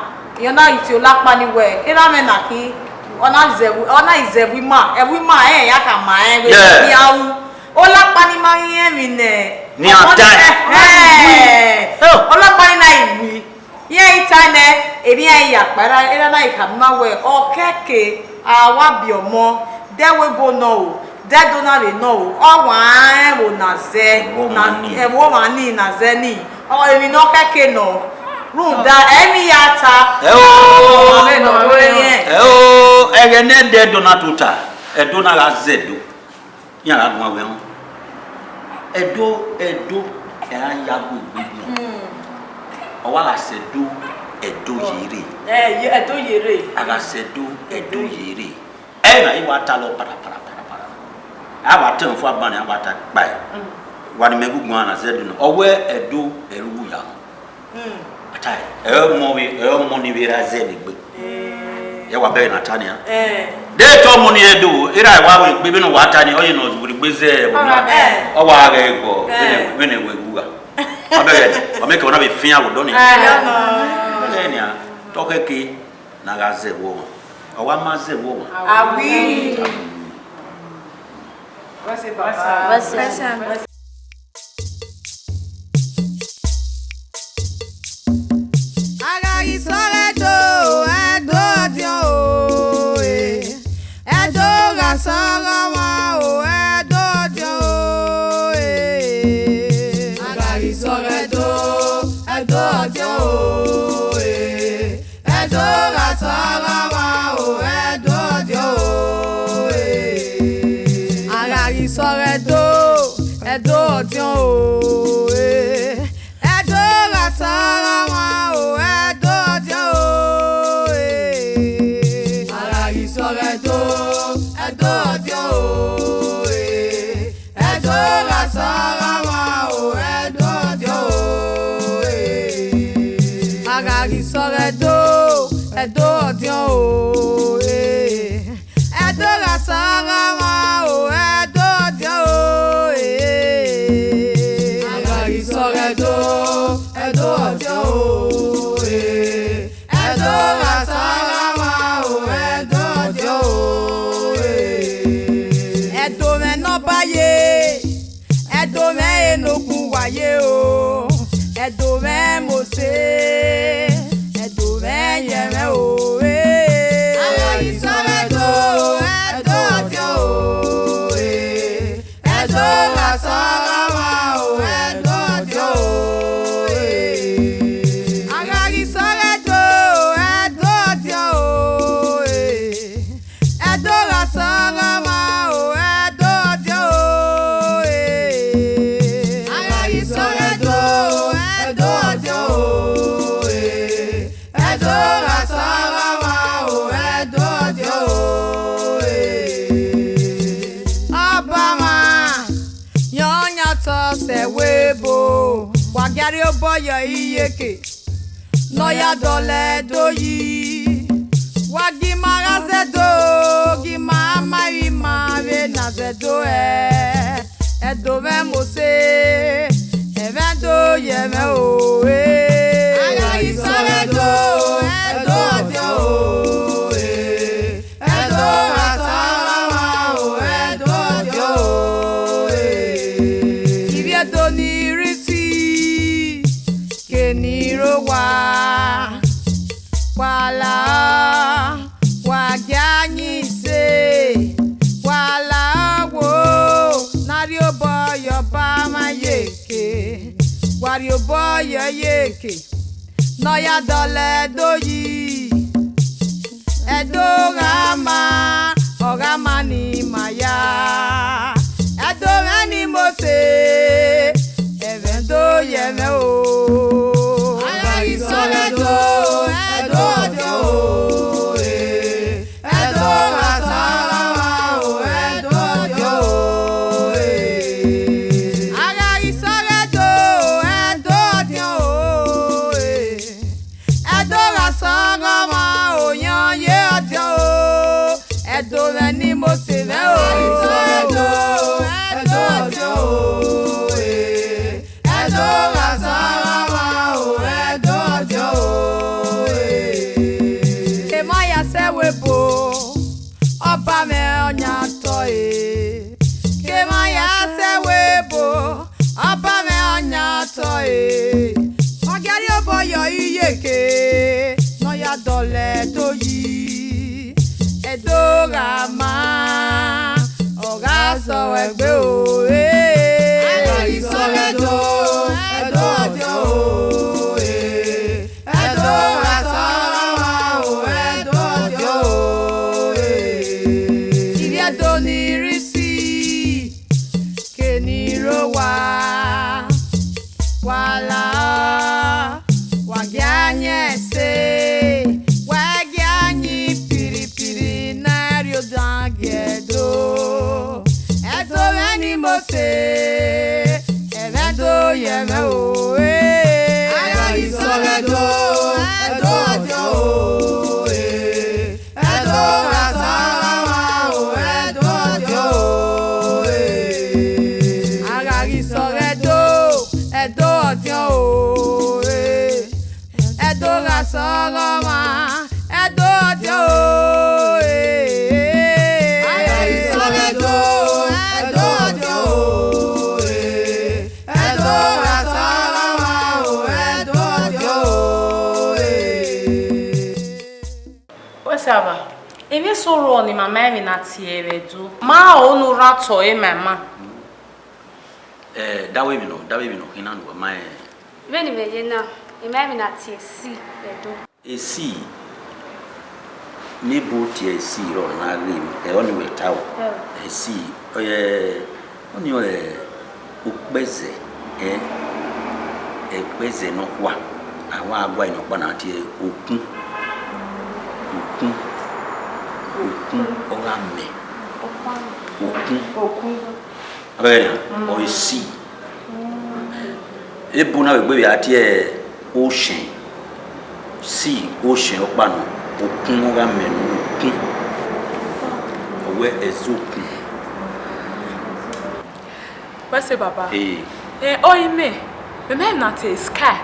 irẹn na ghi tie olakpa ni wẹ, erha mwẹ na khin, ọ na zẹ vbe, ọ na i zẹ vbe ima, ẹvbo ima, ẹ, ya khama rẹn vbe iran ru. Olakpa ni ma ghi rẹn emwi nẹ, ne iran ta. Ẹhẹn. Olakpa ni na i wi. Iran i ta nẹ, erha iran i ya kpa, erha, erha na i khama ima wẹ, ọ kẹke, a wa biẹ ọmọ, de ẹvbo ebo nọ o, de Ẹdo na vbe nọ o, ọ wa rẹn ẹvbo na zẹ, ẹvbo ọmwa ni na zẹ ni, ọ, emwi ne ọ kẹke nọ, rhunmwuda, ẹ i vbe ya ta. Ẹ o, ọ vbe nọ, ọ vbe rẹn. Ẹ o, ẹghẹ ne Ẹdo na tota, Ẹdo na gha zẹ Ẹdo. Iran gha guan wẹ họn. Ẹdo, Ẹdo, ẹ ra ya gu egbe nian. Ọ wa gha sẹ Ẹdo, Ẹdo ye rre. Ẹ, ye, Ẹdo ye rre. A gha sẹ Ẹdo, Ẹdo ye rre. Ẹ na i wa ta lọ para, para, para, para. A wa tẹ fua ban, a wa ta kpae. Wa ni mẹ gu guan na zẹ Ẹdo nọ. Ọ wẹ Ẹdo, ẹre u ya họn. Ata, ẹ ọmọ vbe, ẹ ọmọ ni vbe ra zẹ vbe egbe. Ẹ wa bẹghe na ta nian. De te ọmọ ni Ẹdo, erha wa vbe egbe, vbene wa ta ni, ọ ye ne ọ vbe egbe zẹ ẹvbo na. Ọ wa ghẹ gọ, vbene, vbene wẹ wu gha. Ọ bẹghe, ọ mẹ kẹ ọ na vbe fian vbe odọ nian. Ọ bẹghe nian, te ọ khẹke ne a gha zẹ vbe ọmwa. Ọ wa ma zẹ vbe ọmwa. Awi. Verse, verse. A gha ghi sọrọ Ẹdo, Ẹdo ọdiọn o, eh. Ẹdo gha sọrọ ọmwa o, Ẹdo ọdiọn o, eh. A gha ghi sọrọ Ẹdo, Ẹdo ọdiọn o, eh. Ẹdo gha sọrọ ọmwa o, Ẹdo ọdiọn o, eh. A gha ghi sọrọ Ẹdo, Ẹdo ọdiọn o, eh. Ẹdo gha sọrọ ọmwa o, Ẹdo ọdiọn o, eh. A gha ghi sọrọ Ẹdo, Ẹdo ọdiọn o, eh. Ẹdo gha sọrọ ọmwa o, Ẹdo ọdiọn o, eh. A gha ghi sọrọ Ẹdo, Ẹdo ọdiọn o, eh. Ẹdo gha sọrọ ọmwa o, Ẹdo ọdiọn o, eh. A gha ghi sọrọ Ẹdo, Ẹdo ọdiọn o, eh. Ẹdo gha sọrọ ọmwa o, Ẹdo ọdiọn o, eh. Ẹdo mwẹ ne Ọba ye, Ẹdo mwẹ ne okun wa ye o. yọ iyeke, ne ọ ya dọlọ Ẹdo yi. Wa gi ima gha zẹ Ẹdo, gi ima ma emwi ima vbe ne a zẹ Ẹdo ẹ. Ẹdo mwẹ Mose, ẹmwẹ do ye ẹmwẹ o, eh. A gha ghi sọrọ Ẹdo, Ẹdo ọdiọn o, eh. Ẹdo gha sẹ ọmwa o, Ẹdo ọdiọn o, eh. Ivbi Ẹdo ni rre isi, ke ni rre owa. Wa la, wa gia yin ise, wa la wo, ne a rhie obọ ye Ọba mwa iyeke, wa rhie obọ ye iyeke, ne ọ ya dọlọ Ẹdo yi. Ẹdo gha ma, ọ gha ma ni ma ya. Ẹdo mwẹ ni Mose, ẹmwẹ do ye ẹmwẹ o. A gha ghi sọrọ Ẹdo, Ẹdo ọdiọn o, eh. Ẹdo gha sẹ ọmwa o, Ẹdo ọdiọn o, eh. A gha ghi sọrọ Ẹdo, Ẹdo ọdiọn o, eh. Ẹdo gha sẹ ọmwa oyan ye ọdiọn o. Ẹdo mwẹ ni Mose mwẹ o. Ẹdo, Ẹdo ọdiọn o, eh. Ẹdo gha sẹ ọmwa o, Ẹdo ọdiọn o, eh. Emwa ya sẹ ẹvbo ebo, Ọba mwẹ ọyan tọ e. Ke emwa ya sẹ ẹvbo ebo, Ọba mwẹ ọyan tọ e. Ọ gia rhie obọ ye iyeke, ne ọ ya dọlọ Ẹdo yi. Ẹdo gha ma, ọ gha zọ egbe o, eh. A gha ghi sọrọ Ẹdo, Ẹdo ọdiọn o, eh. Ẹdo gha sẹ ọmwa o, Ẹdo ọdiọn o, eh. Ivbi Ẹdo ni rre isi, ke ni rre owa. Wa la, wa gia yin ise, wa gia yin piripiri, ne a rhie odan gie Ẹdo. Ẹdo mwẹ ni Mose, ẹmwẹ do ye ẹmwẹ o, eh. A gha ghi sọrọ Ẹdo, Ẹdo ọdiọn o, eh. Ẹdo gha sẹ ọmwa o, Ẹdo ọdiọn o, eh. A gha ghi sọrọ Ẹdo, Ẹdo ọdiọn o, eh. Ẹdo gha sẹ ọmwa, Ẹdo ọdiọn o, eh. A gha ghi sọrọ Ẹdo, Ẹdo ọdiọn o, eh. Ẹdo gha sẹ ọmwa o, Ẹdo ọdiọn o, eh. Wẹ sẹ aba, emwi eso rrọọ ne ima ma emwi na tie vbe Ẹdo. Ma ho ne u rhan otọ ẹre ma ima. Eh, da wẹ emwi nọ, da wẹ emwi nọ khin na ne uwa ma rẹn. Vbene imẹ ye na, ima emwi na tie esi vbe Ẹdo. Esi, ne ebo tie esi rrọọ na ghe, ẹ, ọni wẹ ta o. Ẹ. Esi, ẹ, ọni ọre ukpẹzẹ, ẹ, ukpẹzẹ nọkhua, a wa gua eni ọkpa na tie okun. Okun, okun, ọ gha mẹ. Okun. Okun. Avbe ẹre nian, ọ esi. Ebo na vbe egbe vbe a tie ocean. Sea, ocean ọkpa nọ, okun ọ gha mẹ nọ, okun. Ọ wẹ ẹzokun. Wẹ sẹ baba. Ee. Eh, ọ i mẹ, mẹ ma na tie sky.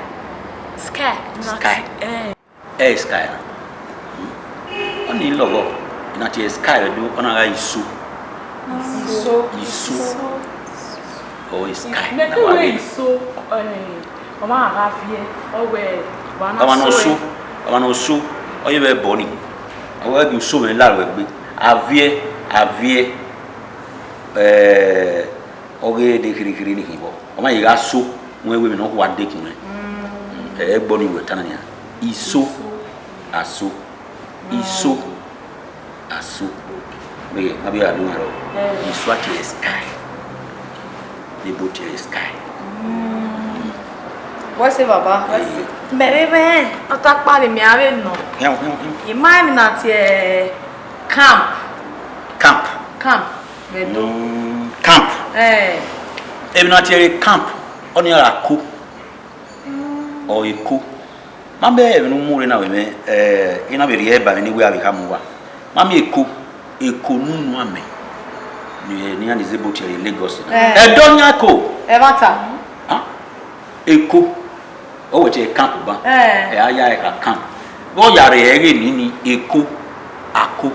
Sky. Sky. Eh. Ẹ sky na. Ọni lọghọ, I na tie sky vbe Ẹdo, ọ na gha iso. Iso. Iso. Or sky. Mẹ na ke wa wẹ re. Iso, eh, ọ ma gha viẹ, ọ wẹ, wa na ọmwa ne ọ so, so, ẹre. Ọmwa ne ọ so, ọ ye vbe ẹbọ ni. Ọ wẹ ghi uso mwẹ la ruẹ egbe. Aviẹ, aviẹ, eh, ọ ghe de khirhikhirhi ni khin vbọ. Ọ ma ye gha so, wẹ wẹ emwi ne ọ khua dekun nẹ. Mm. Ẹ, ẹgbọ ni wẹ ta na nian. Iso, aso. Iso, aso. Mẹ, ma bi ra do na rọ. Eh. Iso a tie sky. Ebo tie sky. Mm. Wẹ sẹ baba. Wẹ sẹ. Mẹ vbe mwẹ, ọ ta kpa vbe mẹ a vbe nọ. Hian, hian, hian. I ma emwi na tie camp. Camp. Camp. Vbe Ẹdo. Mm, camp. Eh. Emwi na tie camp, ọni a ra ko. Ọ Eko. Ma miẹn ẹmwẹ ne u mu rre na vbe mwẹ, eh, I na vbe rhie ẹre ba mwẹ ne I wẹ a vbe khama uwa. Ma miẹn Eko, Eko ne unu amẹ. Ni, ne iran ni zẹ ebo tie ẹre Lagos na. Eh. Ẹdẹ ọyan Eko. Ẹmwata. Ah, Eko. Ọ wẹ tie camp ba. Eh. Ẹ a ya ẹre kha camp. Vbe ọ ya rre ẹghẹ nini Eko, Ako.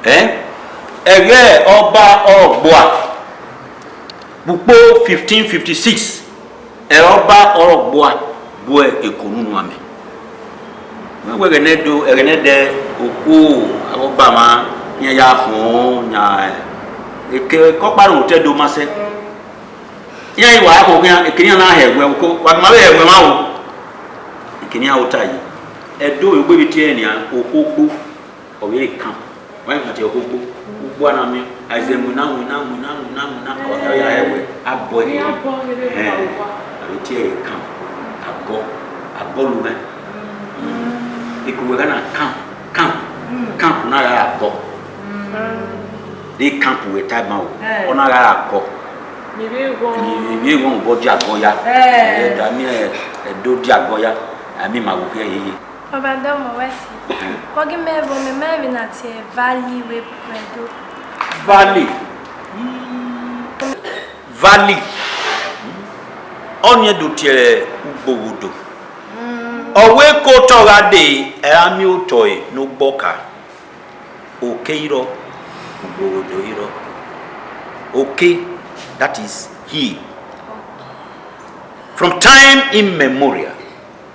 Eh? Ẹghẹ ọba Ọrọgbua. Vbe ukpo fifteen fifty-six. Ẹ ọba Ọrọgbua bu Eko ne unu amẹ. Wẹ wẹ ẹghẹ ne do, ẹghẹ ne dẹ, okhuo, avbe ọba mwa, iran ya khọn, yan, eke, eke ọkpa rhunmwuta Ẹdo ma sẹ. Iran i wa khọn khian, eke ne iran na hẹ ẹwẹ, oko, wa ma vbe hẹ ẹwẹ mwa o. Eke ne iran ota yi. Ẹdo, ogbe vbe tie nian, okhuo gbo. Ọ vbe rre camp, wa ma tie ọkhuo gbo, ugbo a na miẹn, a i zẹ winna, winna, winna, winna, winna, ọ ya hẹ wẹ, a bọ ẹre. Ẹn, a vbe tie ẹre camp, agọ, agọ lu mwẹ. Eko wẹ gha na camp, camp, camp na gha re agọ. De camp wẹ ta ma o, ọ na gha re agọ. Emwi eghọn obọ dia agọ ya, ẹdẹ a miẹn Ẹdo dia agọ ya, a miẹn ima vbe okhiẹ yeye. Baba, dọmọ wẹ si. Kọ ghi mẹ vbe mẹ, mẹ vbe na tie Valley vbe Ẹdo. Valley. Valley. Ọnii do tie Ugboghodo. Ọ wẹ ke otọ gha dee, ẹ ra miẹn otọ ẹre ne Ugbọka. Oke i rrọọ, Ugboghodo i rrọọ. Oke, that is hill. From time immemorial,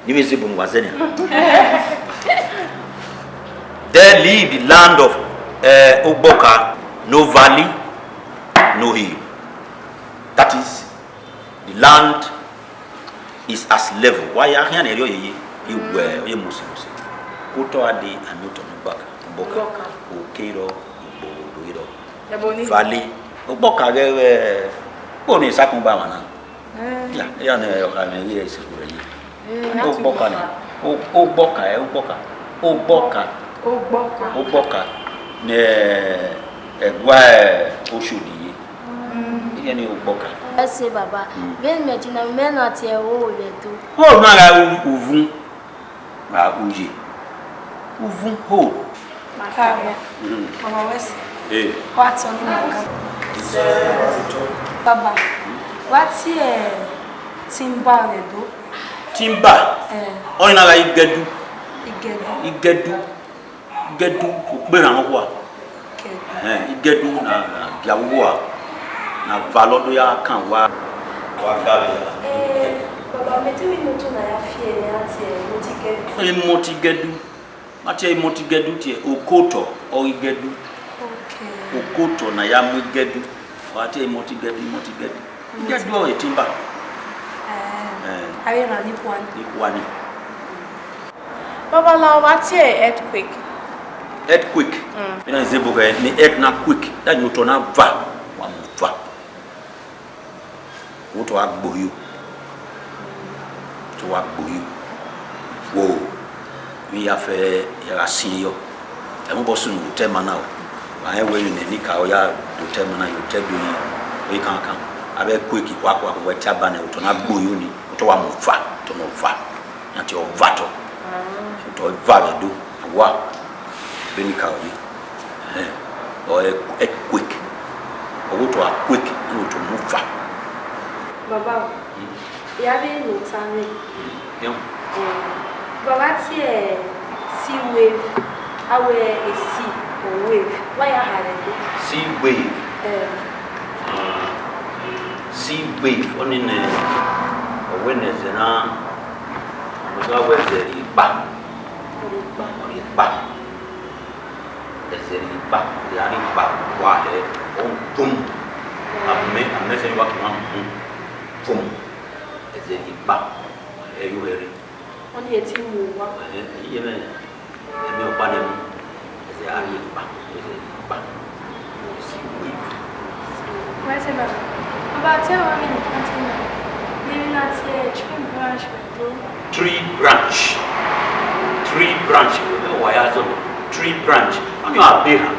ni vbe zẹ ebo ne uwa zẹ nian. There live the land of, eh, Ugbọka, no valley, no hill. That is, the land is as level. Wa ya khian ne erriọ yeye, I wẹ, ọ ye mose mose. Ke otọ gha dee, a miẹn otọ ne Ugbọka, Ugbọka, Ugbọka. Oke i rrọọ, Ugboghodo i rrọọ. Ẹbọ ni. Valley, Ugbọka ghẹ vbe, kpo ne Esakunba mwa na. Eh. Ya, ya ne ọ kha mwẹ ghi ẹse vbe ye. Eh, Ugbọka ni. O-, Ugbọka, ẹ, Ugbọka. Ugbọka. Ugbọka. Ugbọka. Ne ẹguae Oshodi ye. Mm. Iye ni Ugbọka. Ẹ se baba. Mm. Vbene imẹ jina, mẹ na tie ẹre vbe Ẹdo. Ọ na gha ru uvun. Ra uye. Uvun ho. Maka vbọ. Mm. Ọmọ wẹ sẹ. Eh. Wa tọ ni maka. Baba, wa tie timba vbe Ẹdo. Timba? Eh. Ọni na gha Igẹdu. Igẹdu. Igẹdu. Igẹdu, ukperhan ọkhuẹ. Ẹhẹn, Igẹdu na, na gia vbe uwa, na valọ do ya kan wa. Wa gha vbe ya. Eh, baba, mẹ te wẹ imoto na ya fi ẹre, a tie imoto Igẹdu. Imoto Igẹdu. Ma tie imoto Igẹdu tie, okotọ, ọ Igẹdu. Okay. Okotọ na ya mu Igẹdu. Wa tie imoto Igẹdu, imoto Igẹdu. Igẹdu ọre timba. Eh, eh. Avbe erhan ni kua ni. Ni kua ni. Babalao, wa tie earthquake. Earthquake. Mm. Vbene a zẹ ebo khẹ ne earth na quake, that mean otọ na va, wa mu va. Otọ wa gbe oyo. Otọ wa gbe oyo. Wo, vbe I ya fẹ ya gha siẹn yọ. Ẹmwẹ obọ sunu vbe otọ ẹmwẹ na o. Wa rẹn wẹẹ emwi ne Enikaro ya do otọ ẹmwẹ na, ye otọ Ẹdo yi, ọ ye kankan. Avbe earthquake kua kua, wa tie aba nẹ, otọ na gbe oyo ni, otọ wa mu va, otọ nọ va. Iran tie ọva tọ. Otọ eva vbe Ẹdo, wa. Vbe Enikaro ye. Ẹhẹn. Ọ earthquake. Ọ wẹ otọ a quake, iran otọ mu va. Baba, mm, I ya vbe nọ ota mwẹ. Mm, yeah. Eh, baba tie sea wave, a wẹ e sea or wave. Wa ya hare do. Sea wave. Eh. Ah, sea wave, ọni nẹ, ọ wẹ ne ẹzẹ na, ọ gha wẹ ẹzẹ rhie kpa. Rhie kpa. Rhie kpa. Ẹzẹ rhie kpa, ẹzẹ rhie kpa, wa hẹ, ọ dum. Amẹ, amẹ sẹ wa kẹ wa mu, dum. Ẹzẹ rhie kpa, ẹ yo hẹ rre. Ọni ẹ ti mu owa. Ẹhẹn, iye mwẹ, ẹmwẹ ọkpa nẹ mu. Ẹzẹ a rhie kpa, ẹzẹ rhie kpa. Sea wave. Wẹ sẹ baba. Baba, tie wa vbene I na tie na. Vbene I na tie tree branch vbe Ẹdo. Tree branch. Tree branch. Vbene wa ya zọ tree branch. Ọni ọ a be erhan.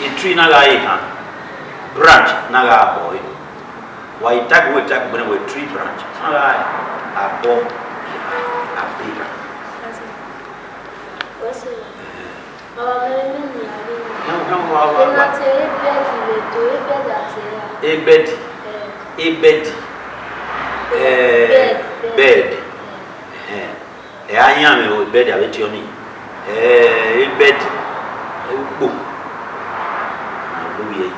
E tree na gha re erhan. Branch na gha bọ ẹre. Wa i tag, wẹ tag, gbẹnẹ wẹ tree branch. Na gha re. Abọ, abọ. What's it? Ọmọ mi ni a ri na. Yan, yan, wa, wa, wa. Ena te ebẹdi vbe do, ebẹdi a te ra. Ebẹdi. Eh. Ebẹdi. Eh, bed, bed. Bed. Eh. Eh. Ẹ a yan mwẹ ebẹdi avbe tiọni. Eh, ebẹdi. Eh, ukpo. Na do vbiẹ yi.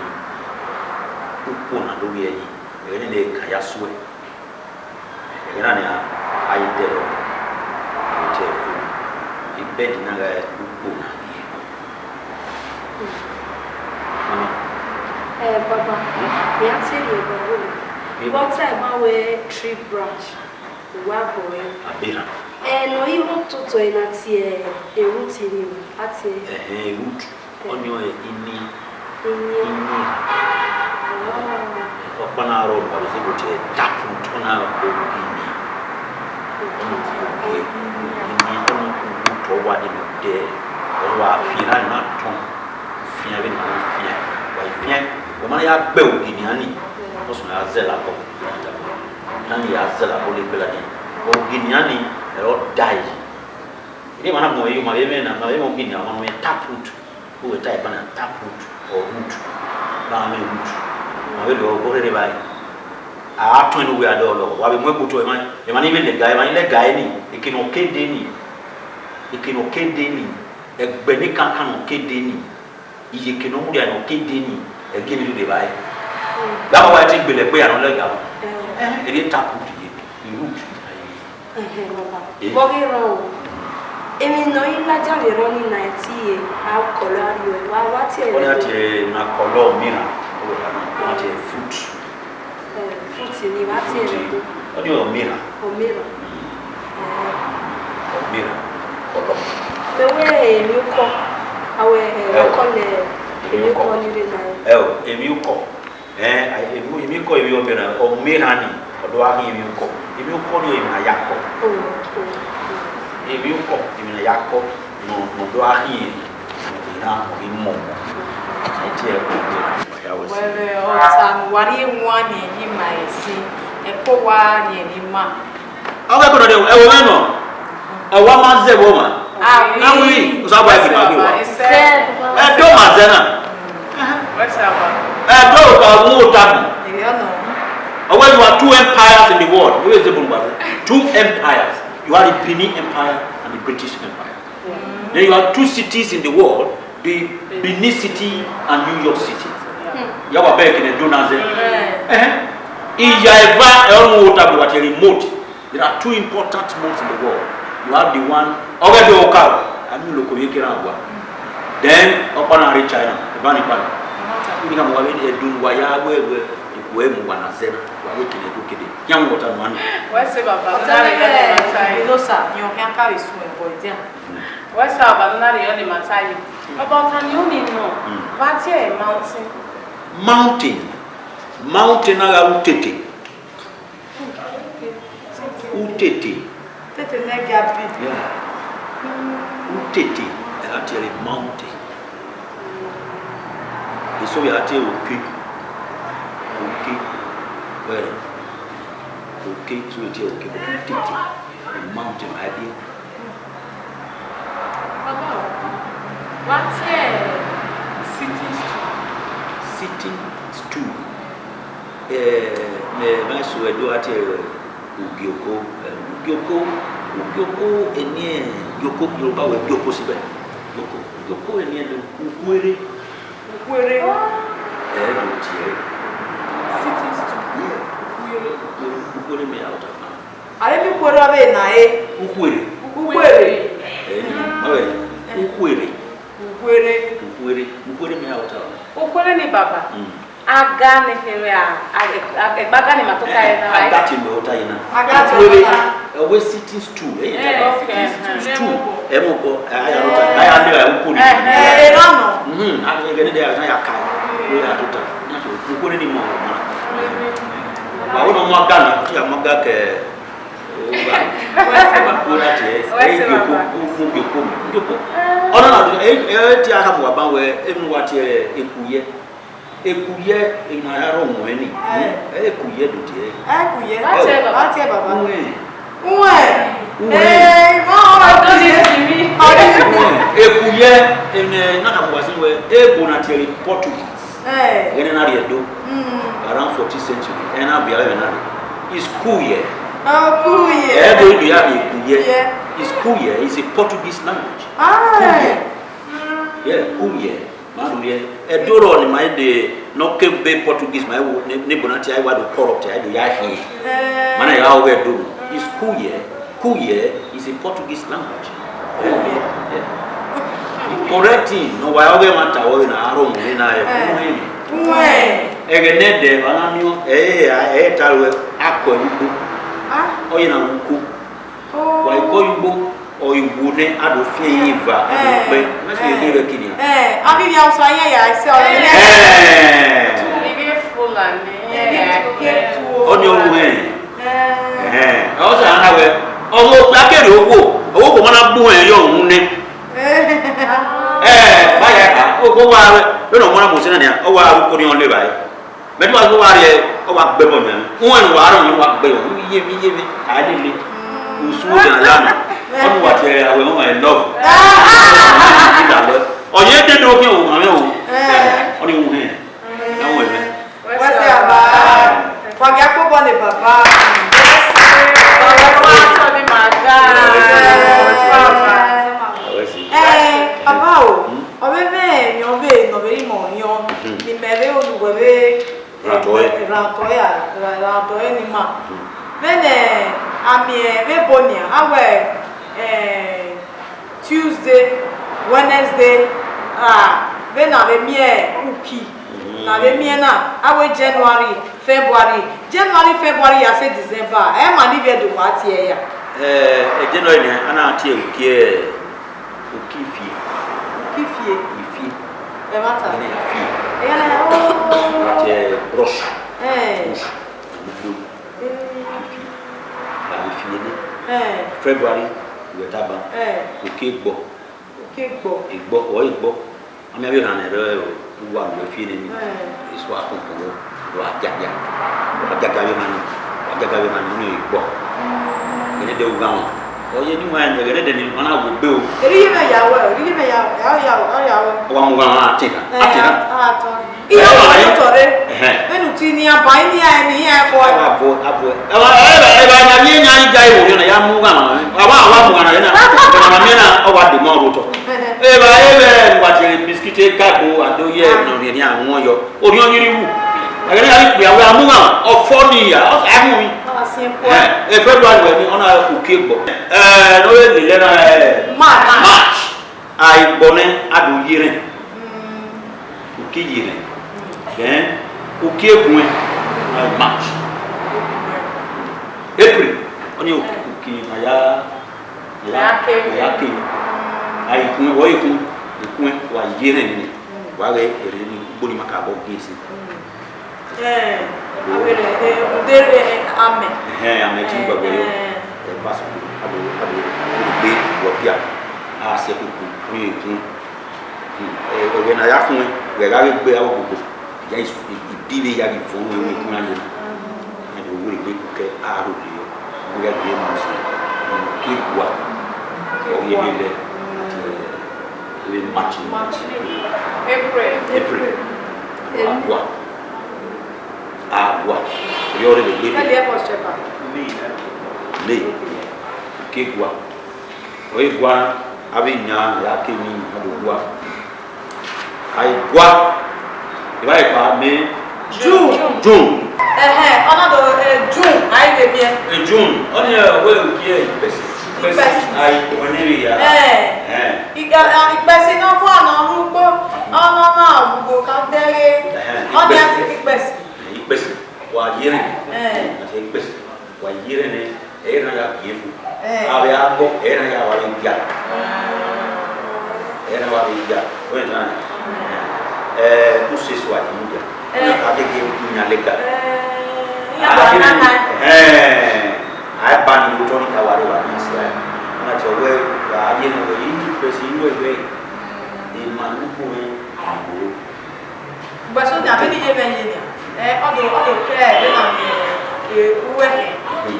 Ukpo na do vbiẹ yi. Ẹghẹ ne ka ya suẹ. Ẹghẹ na nian, a ye dẹrọ, a ye tie ẹre fo. Ebẹdi na gha re ukpo na rrie. Mama. Eh, Baba, Hmm? I a te rhie ẹbọ vbe. Vbe ọ ta ima wẹẹ tree branch, uwa bọ ẹre. Abirhan. Eh, ne ọ i ho toto ẹre na tie Ruth ni, a tie. Ẹhẹn, Ruth. Ọni ọre ini, Ini. Ini. Ah. Ọkpa na rrọọ ne uwa vbe zẹ vbe tie taproot, ọ na rrọọ ogini. Ọni ogini, ọni root ọ wa de ne ọ dẹ, ọ wa fian na, na tọn. Fian vbene ọ fian, wa fian, ọ ma ya gbe ogini a ni, ọ sunu ya zẹ labọ, na ni ya zẹ labọ le gbẹladian. Ogini a ni, ẹre ọ da yi. Ide ma na mu ẹre yo, ma vbe mwẹ na, ma vbe mwẹ ogini, a ma nọ mwẹ taproot. Uwẹ ta ẹban na, taproot or root, ba mwẹ root. Ma vbe lọ ọgọ rre evbare. A tọn ẹn ne uwẹ a dọ lọ, wa vbe mu ẹkpo otọ, emwa, emwa ni vbe lẹga, emwa ni lẹga ẹre ni, eke ne ọ ke dee ni, eke ne ọ ke dee ni, ẹgbẹ ne kankan ne ọ ke dee ni, iyeke ne ọ mudia ne ọ ke dee ni, ẹgie ni rre evbare. Gba wa te gbele ẹgbẹ ya ne ọ lẹga. Ẹhẹn, erriọ taproot ye, root. Ẹhẹn, baba. Eh. Vbe ọ ghi rrọọ o? Emwi ne ọ i ladian vbe erhan ni na ẹtin ye, a kọlọ a rrie, wa, wa tie ẹre. Ọ na tie na kọlọ mirror, ọ na tie fruit. Eh, fruit ni, wa tie ẹre. Fruit. Ọ ni mirror. Ọ mirror. Mm. Eh. Ọ mirror. Kọlọ. Vbe wẹ emwi ukọ, a wẹ, eh, Ẹ o. Kọlọ emwi ukọ ni rre na. Ẹ o, emwi ukọ. Ẹn, emwi, emwi ukọ, emwi ọmọ erhan, ọmọ erhan ni, ọ do gha khin emwi ukọ. Emwi ukọ ni emwi ne a ya kọ. Okay. Emwi ukọ, emwi ne a ya kọ, nọ, nọ do gha khin erhan, ọ ghi mọ. Ẹ tie ẹre. Wẹẹ, ọta ne uwa rhie wan ni emwi ima ẹse, ẹko wa ni emwi ima. Ọ ghe ẹko nọ dee, ẹvbo mwẹ nọ, ọ wa ma zẹ vbe ọmwa. Ah, oui. Ah, oui, Osanobua ghi ma gbe wa. Zẹ. Ẹdo ma zẹ na. Wẹ sẹ wa. Ẹdo ka mu ota bi. Ẹ ya nọ. Ọ wẹẹ, you are two empires in the world. You is the Two empires. You are the Benin Empire and the British Empire. Then you have two cities in the world, the Benin City and New York City. Hmm. Ya wa bẹghe kene Ẹdo na zẹ. Hmm. Ẹhẹn. Iya eva ẹ ọ mu ota bi wa tie remote. There are two important months in the world. You have the one, ọ ghe do ka, a ni loko ye kera wa. Then, ọkpa na rre China, eva ni kpa. Ni ka mo wa vbe Ẹdo wa ya wẹ wẹ, ikuẹ mu wa na zẹ na, wa vbe kene do kede. Ya mu ota nu ani. Wẹ sẹ baba, ọta na rre ne, Ẹdo sa, yọ khian ka vbe sun ẹbọ dia. Wẹ sẹ baba, na rre ne ma ta ye. Baba, ọta ni oni nọ, Mm. va tie mountain. Mountain. Mountain na gha ru tete. Utete. Tete ne gia bi. Yeah. Utete, ẹ a tie ẹre mountain. Eso vbe a tie oke. Oke. Wẹrẹ. Oke, so e tie oke, but utete. Mountain, I be. Baba, wa tie sitting stool. Sitting stool. Eh, mẹ, mẹ so Ẹdo a tie, eh, ugioko, eh, ugioko, ugioko, eni, eh, ugioko, Yoruba wẹẹ ugioko sibẹ. Ugioko, ugioko eni ẹdo, ukhuere. Ukhuere. Eh, do tie. Sitting stool. Yeah. Ukhuere. Ukhuere, ukhuere mẹ ya ọta. Are mi ukhuere ọvbehe na re? Ukhuere. Ukhuere. Eh, ni, ma wẹẹ, ukhuere. Ukhuere. Ukhuere. Ukhuere mẹ ya ọta. Ukhuere ni baba. Mm. Aga ne kherhe a, a, a, ẹgba aga ni ma tota ye na. Aga ti mẹ tota ye na. Aga ti tota. Ẹwe sitting stool, eh, Eh, sitting eh, stool. Ẹ mọ bọ, ẹ ya tota. Ẹ ya le ra ukuri. Eh, eh, no, no. Mhm, a ni gẹdẹ a ya ka. Ẹ ya tota. Na so, ukuri ni mọ. Wa wo no mo aga na, ti a mo aga ke. O ba. Wa wo na ti, eh, ugioko, ugioko, ugioko. Ọna na, eh, eh, ti a ka mo wa ba wẹ, emu wa tie, eh, ekuye. Ekuye, emwi ne a ya rrọọ wọn ni. Eh. Eh, ekuye do tie. Ekuye. Wa tie baba. Wa tie baba. Uwẹ. Uwẹ. Uwẹ. Eh, ma ọrọ do de ti mi. Uwẹ. Eku yẹ, emwi na ka wa si wẹ, ebo na tiẹ re Portuguese. Eh. Ẹghẹ ne na rhie do. Mm. Around fourteenth century, ẹ na viọ ẹmwẹ na rre. Is cool yẹ. Oh, cool yẹ. Ẹ do ido ya rhie cool yẹ. Yeah. Is cool yẹ. It's a Portuguese language. Ah. Cool yẹ. Mm. Yeah, cool yẹ. Ma rhie, Ẹdo rọ ne ma de, ne ọ ke be Portuguese ma wo, ne, ne ebo na tie, a wa do corrupt, a do ya hin. Eh. Ma na ya ọghe Ẹdo nọ. Is cool yẹ. Cool yẹ is a Portuguese language. Cool yẹ. Yeah. Correct thing, ne ọ wa ọghe ma ta wẹ na aro mu na e. Eh. Uwẹ. Ẹghẹ ne ẹdẹ, wa na miẹn, ẹ, ẹ, ẹ ta ruẹ, akọ ugbo. Ah. Ọ ye na wu uko. Oh. Wa ikọ ugbo, ọ i wu nẹ, a do fi ẹre ye eva, a do kpẹ. Mẹ sẹ, eh, ebe vbe kini a. Eh, avbe ivbi Hausa yan ya ẹsẹ ọnrẹn. Eh. Ivbi Fulani. Ivbi Fulani. Ọ ni ọ wu hẹn. Eh. Eh. Ọ sa na wẹ, ọmọ okpia kere owo, owo ko ma na gbu ẹn yọ wu nẹ. Eh. Eh, ba ya ka, o ko wa wẹ, vbene ọ mu na mo sẹ na nia, ọ wa ru ko ni ọ le ba. Mẹ te wa gbe, wa rhie, ọ wa gbe ẹbọ yan. Uwẹ ne uwa rọ, wa gbe ẹbọ. Iye vbe, iye vbe, a lele. Usun wo dan la nọ. Ọ ni wa tie awẹ, ọ ma love. Ọ ye dede ogiẹn wo, ma mwẹ o. Ọ ni wu hẹn. Ẹ wẹ mẹ. Wẹ sẹ baba. Wa gie akpobọ ne baba. Baba, wa tọ ni ma ga. Ẹ, baba o, ọ vbe mwẹ emwi ọvbehe ne ọ vbe rre imẹ orhiọn, ne imẹ vbe ru ne uwẹ vbe Rhan otọ ẹre. Rhan otọ ẹre, ra-, rhan otọ ẹre ne ima. Vbene a miẹn vbe ebo nian, a wẹ, eh, Tuesday, Wednesday, ra, vbene a vbe miẹn uki, ne a vbe miẹn na, a wẹ January, February, January, February ya sẹ December, ẹ ma ne ivbi Ẹdo wa tie ẹre ya. Eh, January nian, a na tie uki, eh, Uki ifie. Uki ifie. Ifie. Ẹmwata. Ẹghẹ ne a fie. Ẹghẹ ne a, oh. But, eh, brush. Eh. Brush. Ugbo. Eh. Ifie. Ba ifie ne. Eh. February, wẹ taba. Eh. Uki egbọ. Uki egbọ. Egbọ, ọ egbọ. Amẹ vbe rhan nẹ rẹ uwa ne uwẹ fie nene, eh, esu akhunkun vbo, wa giagia, wa giagia vbe emwa ni, wa giagia vbe emwa ni, ọni egbọ. Ẹghẹ ne ẹdẹ ugha mwa, ọ ye ne uwa ẹghẹ ne ẹdẹ ni, ọ na wo egbe o. Erriọ mwẹ ya wẹ, erriọ mwẹ ya, ya, ya, ya wẹ. Ọ wa mu ugha mwa, a te na, eh, a te na. A, a tọn. Iye ọmọ yọ tọ rre. Ẹhẹn. Vbene u ti ni a ba, ini a ni a ẹkọ. A wa bo, a bo. Ẹ wa, ẹ wa, ẹ wa, ya ni, ya ni ga iwo, ya mu ugha mwa. A wa, a wa mu ugha na, ya na. Ẹ wa miẹn na, ọ wa de mọ ro tọ. Eva ebe wa tie mosquito ka gbo ado ye nọ rhiẹnrhiẹn awọn yọ. Orhiọn yiri wu. Ẹghẹ ne a ghi kpia wẹ a mu mwa, ọ fọ ni ya, ọ sa mu wi. Ọ si ẹkua. Eh, eh, February wẹ ni, ọ na uki egbọ. Eh, no ye lele na, eh, March. March. A egbọ nẹ, a do ye rẹn. Mm. Uki ye rẹn. Then, uki eguẹn, na March. April, ọni uki, uki na ya Ya ke. Ya ke. A i kun, wẹ i kun, i kun, wa ye rẹn ni. Wa ghẹ ere ni, ugbo ni ma ka bọ gbe ese. Eh, avbe rẹ, eh, ude rẹ, eh, amẹ. Ẹhẹn, amẹ ti gbàgbọ́ yọ. Eh. Ẹ ba sọ, abo, abo, gbe, wọ bia. A sẹ kuku, ni i kun. Hmm, eh, ẹghẹ ne a ya kun, wẹ gha vbe gbe aro gbogbo. Ya i, i, i bi vbe ya ghi vọn wẹ, wẹ kun na ye. Ẹn, do wẹ egbe kẹ aro rhie, wẹ ya ghi mu si. Ke gua, ọ ye vbe lẹ, vbe March. March. April. April. Agua. Agua. Yọ rre vbe egbe. Tell your boss, Shepherd. May. Ke gua. Ọ i gua, avbe iyan ya ke emwi, a do gua. A i gua, evba ẹkpa mẹ. June. June. Ẹhẹn, ọ na do, eh, June, a i vbe miẹn. Eh, June, ọni, eh, wẹ uki, eh, Ikpẹsi. Ikpẹsi. A i wẹ ne rhia. Eh. Eh. Iga, ah, Ikpẹsi ne ọ gua ne ọ rre ugbo, ọ nọ na ugbo ka dẹghe. Ẹhẹn, ọni a Ikpẹsi. Ti Ikpẹsi. Ikpẹsi, wa ye rẹn. Eh. A ti Ikpẹsi. Wa ye rẹn nẹ, ẹ i na ya gie fu. Eh. Avbe agbọ, ẹ i na ya wa vbe gia. Ah. Ẹ i na wa vbe gia. Wẹ na, eh, u sẹ esu a ye mu gia. Eh. Ka gege u yan lẹga. Eh, a ya ba na na. Eh, a ba ni otọ ni ka wa re wa ni sẹ. Na tọ wẹ, wa ye na wẹ, yi ni pesi wẹ wẹ. Emwa ne u kpo mwẹ, a gbe oro. Ugbẹn so nia, vbene I ye mwẹ ye nia, eh, ọ do, ọ do kẹ vbene a miẹn, eh, uwu ẹkẹn. Hmm.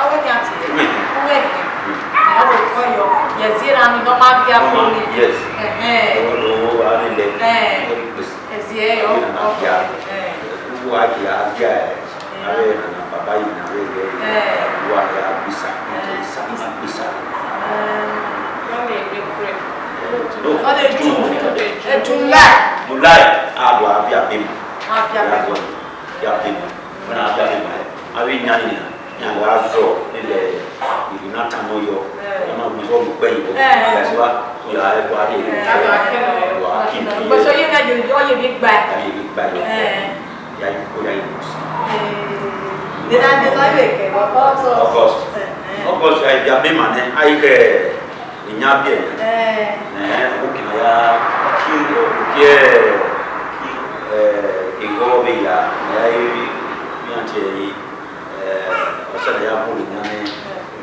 Uwu ẹkẹn a tie. Uwu ẹkẹn. Wẹ, ẹ, ọ wẹ kọ yọ, yẹ zie ra ni, ne ọ ma gie afọ ni. Yes. Ẹhẹn. Ọ, ọ, ọ, a lele. Ẹ. Ọ ri pesi. Ẹ zie yọ. Ọ na na bia. Ẹ. Uwa gie, a gie, ẹ, a vbe na na baba yi na vbe vbe. Ẹ. Uwa gie a gbisa, Ẹ. Gbisa, a gbisa. Ẹ. Ọ na egbe pray. No, Ọ na June. June. Ẹ, July. July, a do a via be ma. A via be ma. Via be ma. Wẹ na via be ma. A vbe yan ni na. Yan wa zọ, ilẹ ìlú náà tán mọ́ yọ, Ẹ. Ẹ máa gbé sọ́ọ̀bù pẹ́ yìí bọ̀, Ẹ. Ẹ ti wá, ó yà ẹ wá dé, Ẹ. Wá kí n bí Bó ṣe yé mẹ́jọ, ó yẹ mi gbà ẹ. Ayé mi gbà yọ, Ẹ. Ìyá yìí kó yá yìí kù sí. Ẹ. Dena, dena, yóò kẹ, August. August. Ẹ, ẹ. August, ayé bí abẹ́ màá nẹ, ayé kẹ, ìyá bí ẹ̀. Ẹ. Ẹ, ó kì í ya, kí, kí ẹ, ẹ, ìwọ bẹ ya, ìyá yìí, bí wọ́n ti ẹ̀ yìí. Ẹ, ọ sẹ ne ya bu ne yan nẹ,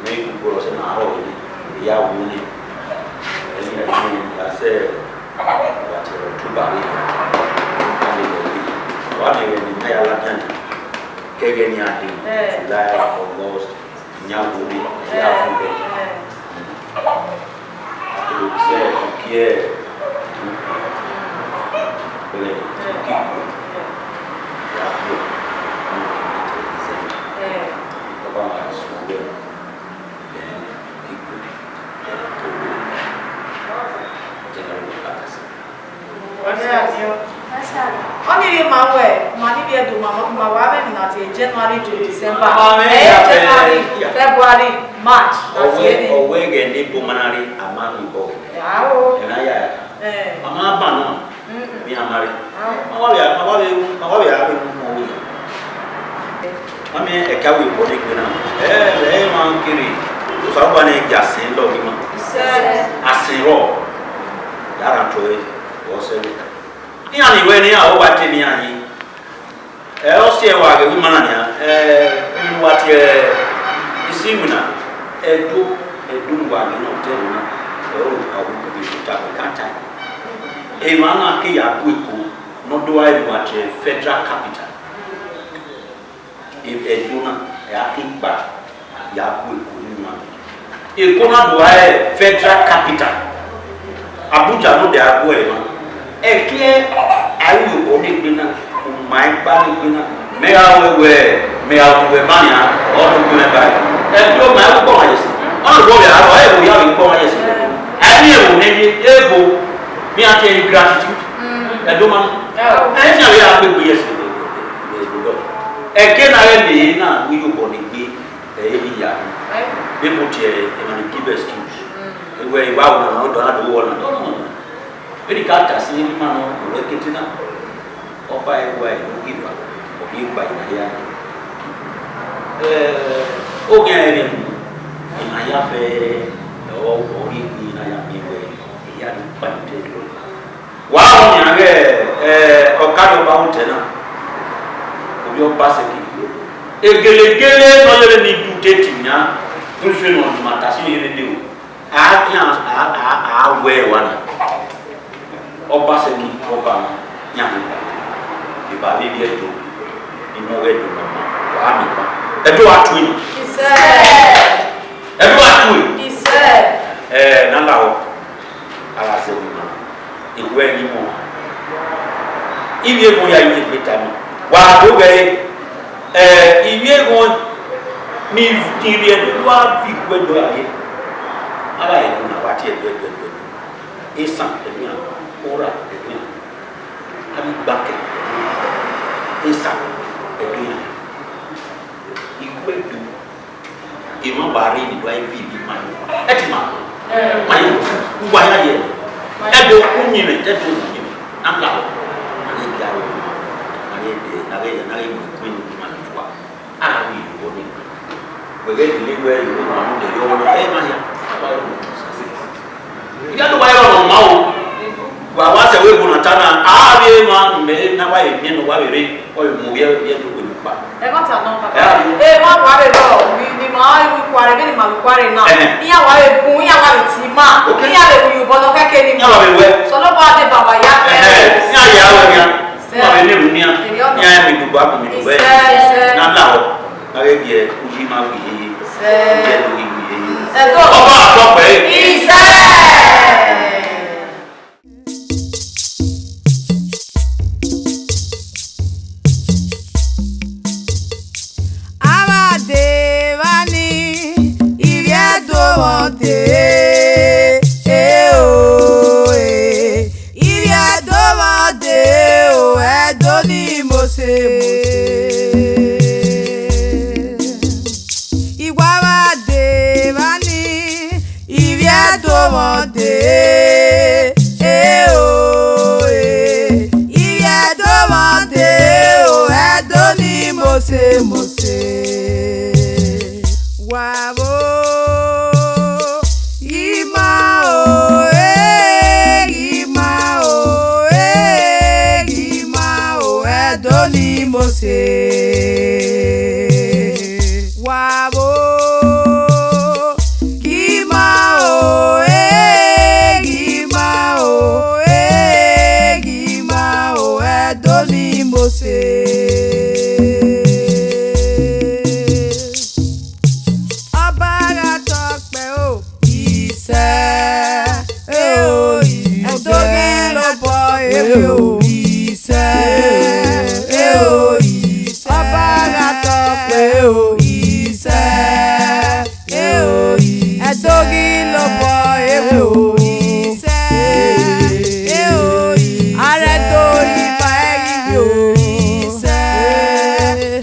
mẹ i kugbe ọ sẹ ne a rrọọ nẹ, ya wu nẹ. Ẹ, ẹni a ya sẹ, wa tie October vbe ya, a lele ẹre. Wa miẹn ẹghẹ ne a ya ladian nẹ, ke ẹghẹ ne a dee, Ẹ. July, August, yan wu nẹ, ya wu nẹ. Ẹ. Sẹ, uki ẹ, uki, uki, ya kpo, ọba ma sunu wẹ, then uki kpo, then to wẹ, general practice. Ọni rhie ma wẹ, ma ni vbiẹ do ma, ma wa vbe emwi na tie January to December. Amen. Ẹ, January, February, March, na tie ni. Ọ wẹ ghẹ ne ebo ma na rre, a ma rhie obọ. Ao. Ẹ na ya. Ẹ. A ma ban nọ. Mm-mm. Vbe iran ma rre. Ao. Ma wa vbe, ma wa vbe, ma wa vbe a vbe mu ọvbehe. Ma miẹn ẹka vbe obọ ne egbe na. Ẹ, ẹ, ma kere. Osanobua ne gie asẹn lọ ghi ma. Sẹ. Asẹn rrọọ. Ya rhan tuẹ, ọ sẹ vbe. Iran ni wẹ ne iran ọ wa te ne iran yi. Ẹ, ọ si ẹe wa ghe emwi ma na nian, ẹ, emwi ne uwa tie isi iwinna, Ẹdo, Ẹdo ne uwa ghe ne ọ te ẹre na, ẹ, ọ ru kpa vbe ubi vbe ta vbe kan ta. Emwa na ke ya gu Eko, ne ọ do a emwi uwa tie Federal Capital. E-, Ẹdo na, ẹ a ke gba ya gu Eko ni ma. Eko na do a Federal Capital. Abuja ne ọ dia gu ẹre na. Ẹki ẹ, a ru obọ ne egbe na, u ma ẹgba ne egbe na. Mẹ gha wẹ wẹ, mẹ gha wu ẹmwẹ nian, ọ do gu mwẹ ba. Ẹdo ma ẹ wu gbọmwa yẹse. Ọ na obọ vbe aro, ẹ wu ya vbe gbọmwa yẹse. A i miẹn ẹvbo ne ye, ebo, mi a tie ingratitude. Ẹdo ma. Ẹ ti a vbe ya gbe egbe yẹse. Ẹki ẹ na ghẹ miẹn ehe na ru iyobọ ne egbe. Ẹ, ẹ i ya. People tie emwa ni give excuse. Wẹ, I wa wu na, ọ dọ na do wọ na, dọ na. Vbene I ka ta sẹ emwi ma nọ, wẹ kete na. Ọba ẹre wa ẹre ogieva, ọ ghi gba emwa hia. Ẹ, oghian ẹre mu, emwa hia fẹ, ọ, ọ rhie egbe na ya miẹn wẹ, I ya do kpa ẹdẹ. Wa rọ nian ghe, ẹ, ọkadẹ ọba otẹ na, ovbi Ọbasẹki. Egelegele ne ọ yevbe ni du teti nian, rhunmwuda ne ọ ma ta sin yevbe dee o. A khian, a, a, a wẹ ẹre wa na. Ọbasẹki, ọba na, iran ni ba vbe vbiẹ Ẹdo, I mu ọghe Ẹdo ne ọ ma, wa miẹn ọkpa. Ẹdo a tue. Isẹ. Ẹdo a tue. Isẹ. Ẹ, ne a lahọ, a gha zẹ emwi na, I wẹ ne I mu ọmwa. Ivbi eghọn ya ye egbe tama. Wa do ghẹ re, ẹ, ivbi eghọn ni, ni rhie ne uwa viọ Ẹdo ya ye. A gha Ẹdo na, wa tie Ẹdo, Ẹdo, Ẹdo, Ẹdo. Esan, Ẹdo iran. Ora, Ẹdo iran. Avbe Igbakẹ, Esan, Ẹdo iran. I wẹ Ẹdo. Emwa ba rre ni do a vi bi ma. Ẹ ti ma. Ma ye, uwa ya ye. Ẹ do ku yin mẹ, ẹ do ku yin mẹ. Na ka. Na ye dia ro. Na ye de, na ye, na ye mu ku ni ma ni wa. A wi wo ni. Wẹ ghe ni wẹ yo ma nu de yo na. Ẹ ma ya. Aba yo. Ighẹ ne uwa rẹn ọmwa o, wa wa sẹ vbe ebo na ta na, a vbe emwa mẹ ne a wa ye miẹn ne uwa vbe rre, ọ vbe mu ovbi ẹvbo kpa. Ẹmwata nọ, Ẹ, a vbe emwa wa vbe rrọọ, ni, ni ma i ru ikuare, vbene ima ru ikuare na, Ẹhẹn. Iran wa vbe bun, iran wa vbe tie ima, Ok. Iran vbe ru iyobọ ne ọ kẹke ni Iran wa vbe wẹ. Sọlọbua deba wa ya Ẹhẹn, iran ya wẹ nian, Sẹ. Iran vbe ne ru nian, Eri ọna. Iran vbe dugbo akun mi dugbo Isẹ, isẹ. Na lahọ, na ghe biẹ, uyi ma wi yeye, Sẹ. Uyi ẹdo ghi wi yeye. Ẹdo vbọ dee, e o, e, ivbi Ẹdo vbọ dee o, Ẹdo ni mose mose. Wa vbo, ghi ma o, e, ghi ma o, e, ghi ma o, Ẹdo ni mose. Wa vbo, ghi ma o, e, ghi ma o, e, ghi ma o, Ẹdo ni mose. Ọba gha tọ kpẹ o, isẹ, e o, Ẹdo ghi lobọ, e o, isẹ, e o, isẹ. Ọba gha tọ kpẹ o, isẹ, e o, isẹ. Ẹdo ghi lobọ, e o, isẹ, e o, isẹ. Arẹdo iba ẹghi o, isẹ,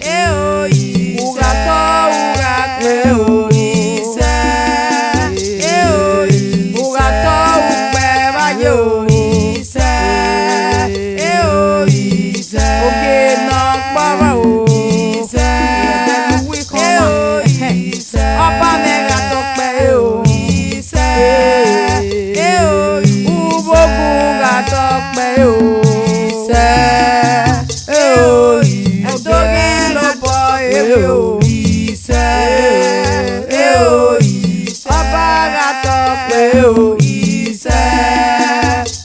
e o, isẹ. U gha tọ, u gha kpẹ o, isẹ, e o, isẹ. U gha tọ, u kpẹ vba ye o, isẹ, e o, isẹ. Ogie ne ọ kpọvọ o, isẹ, ẹdẹ ne uwu ikọmwa, e o, ẹhẹn. Ọba mwẹ gha tọ kpẹ o, isẹ, e o, isẹ. Ubogun gha tọ kpẹ o, isẹ, e o, isẹ. Ẹdo ghi lobọ, e o, isẹ, e o, isẹ. Ọba gha tọ kpẹ o, isẹ,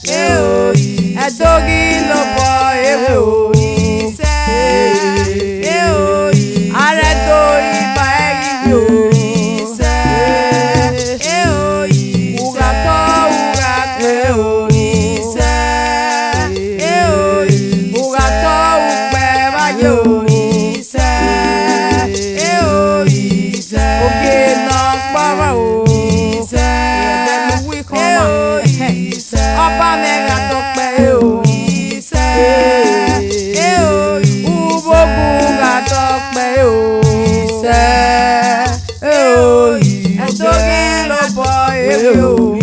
e o, isẹ. Ẹdo ghi lobọ, e o, isẹ, e o, isẹ. Arẹdo iba ẹghi o, isẹ, e o, isẹ. U gha tọ, u gha kpẹ o, isẹ, e o, isẹ. U gha tọ, u kpẹ vba ye o, isẹ, e o, isẹ. Ogie ne ọ kpọvọ o, isẹ, ẹdẹ ne uwu ikọmwa, e o, ẹhẹn. Ọba mwẹ gha tọ kpẹ o, isẹ, e o, isẹ. Ubogun gha tọ kpẹ o, isẹ, e o, isẹ. Ẹdo ghi lobọ, e o,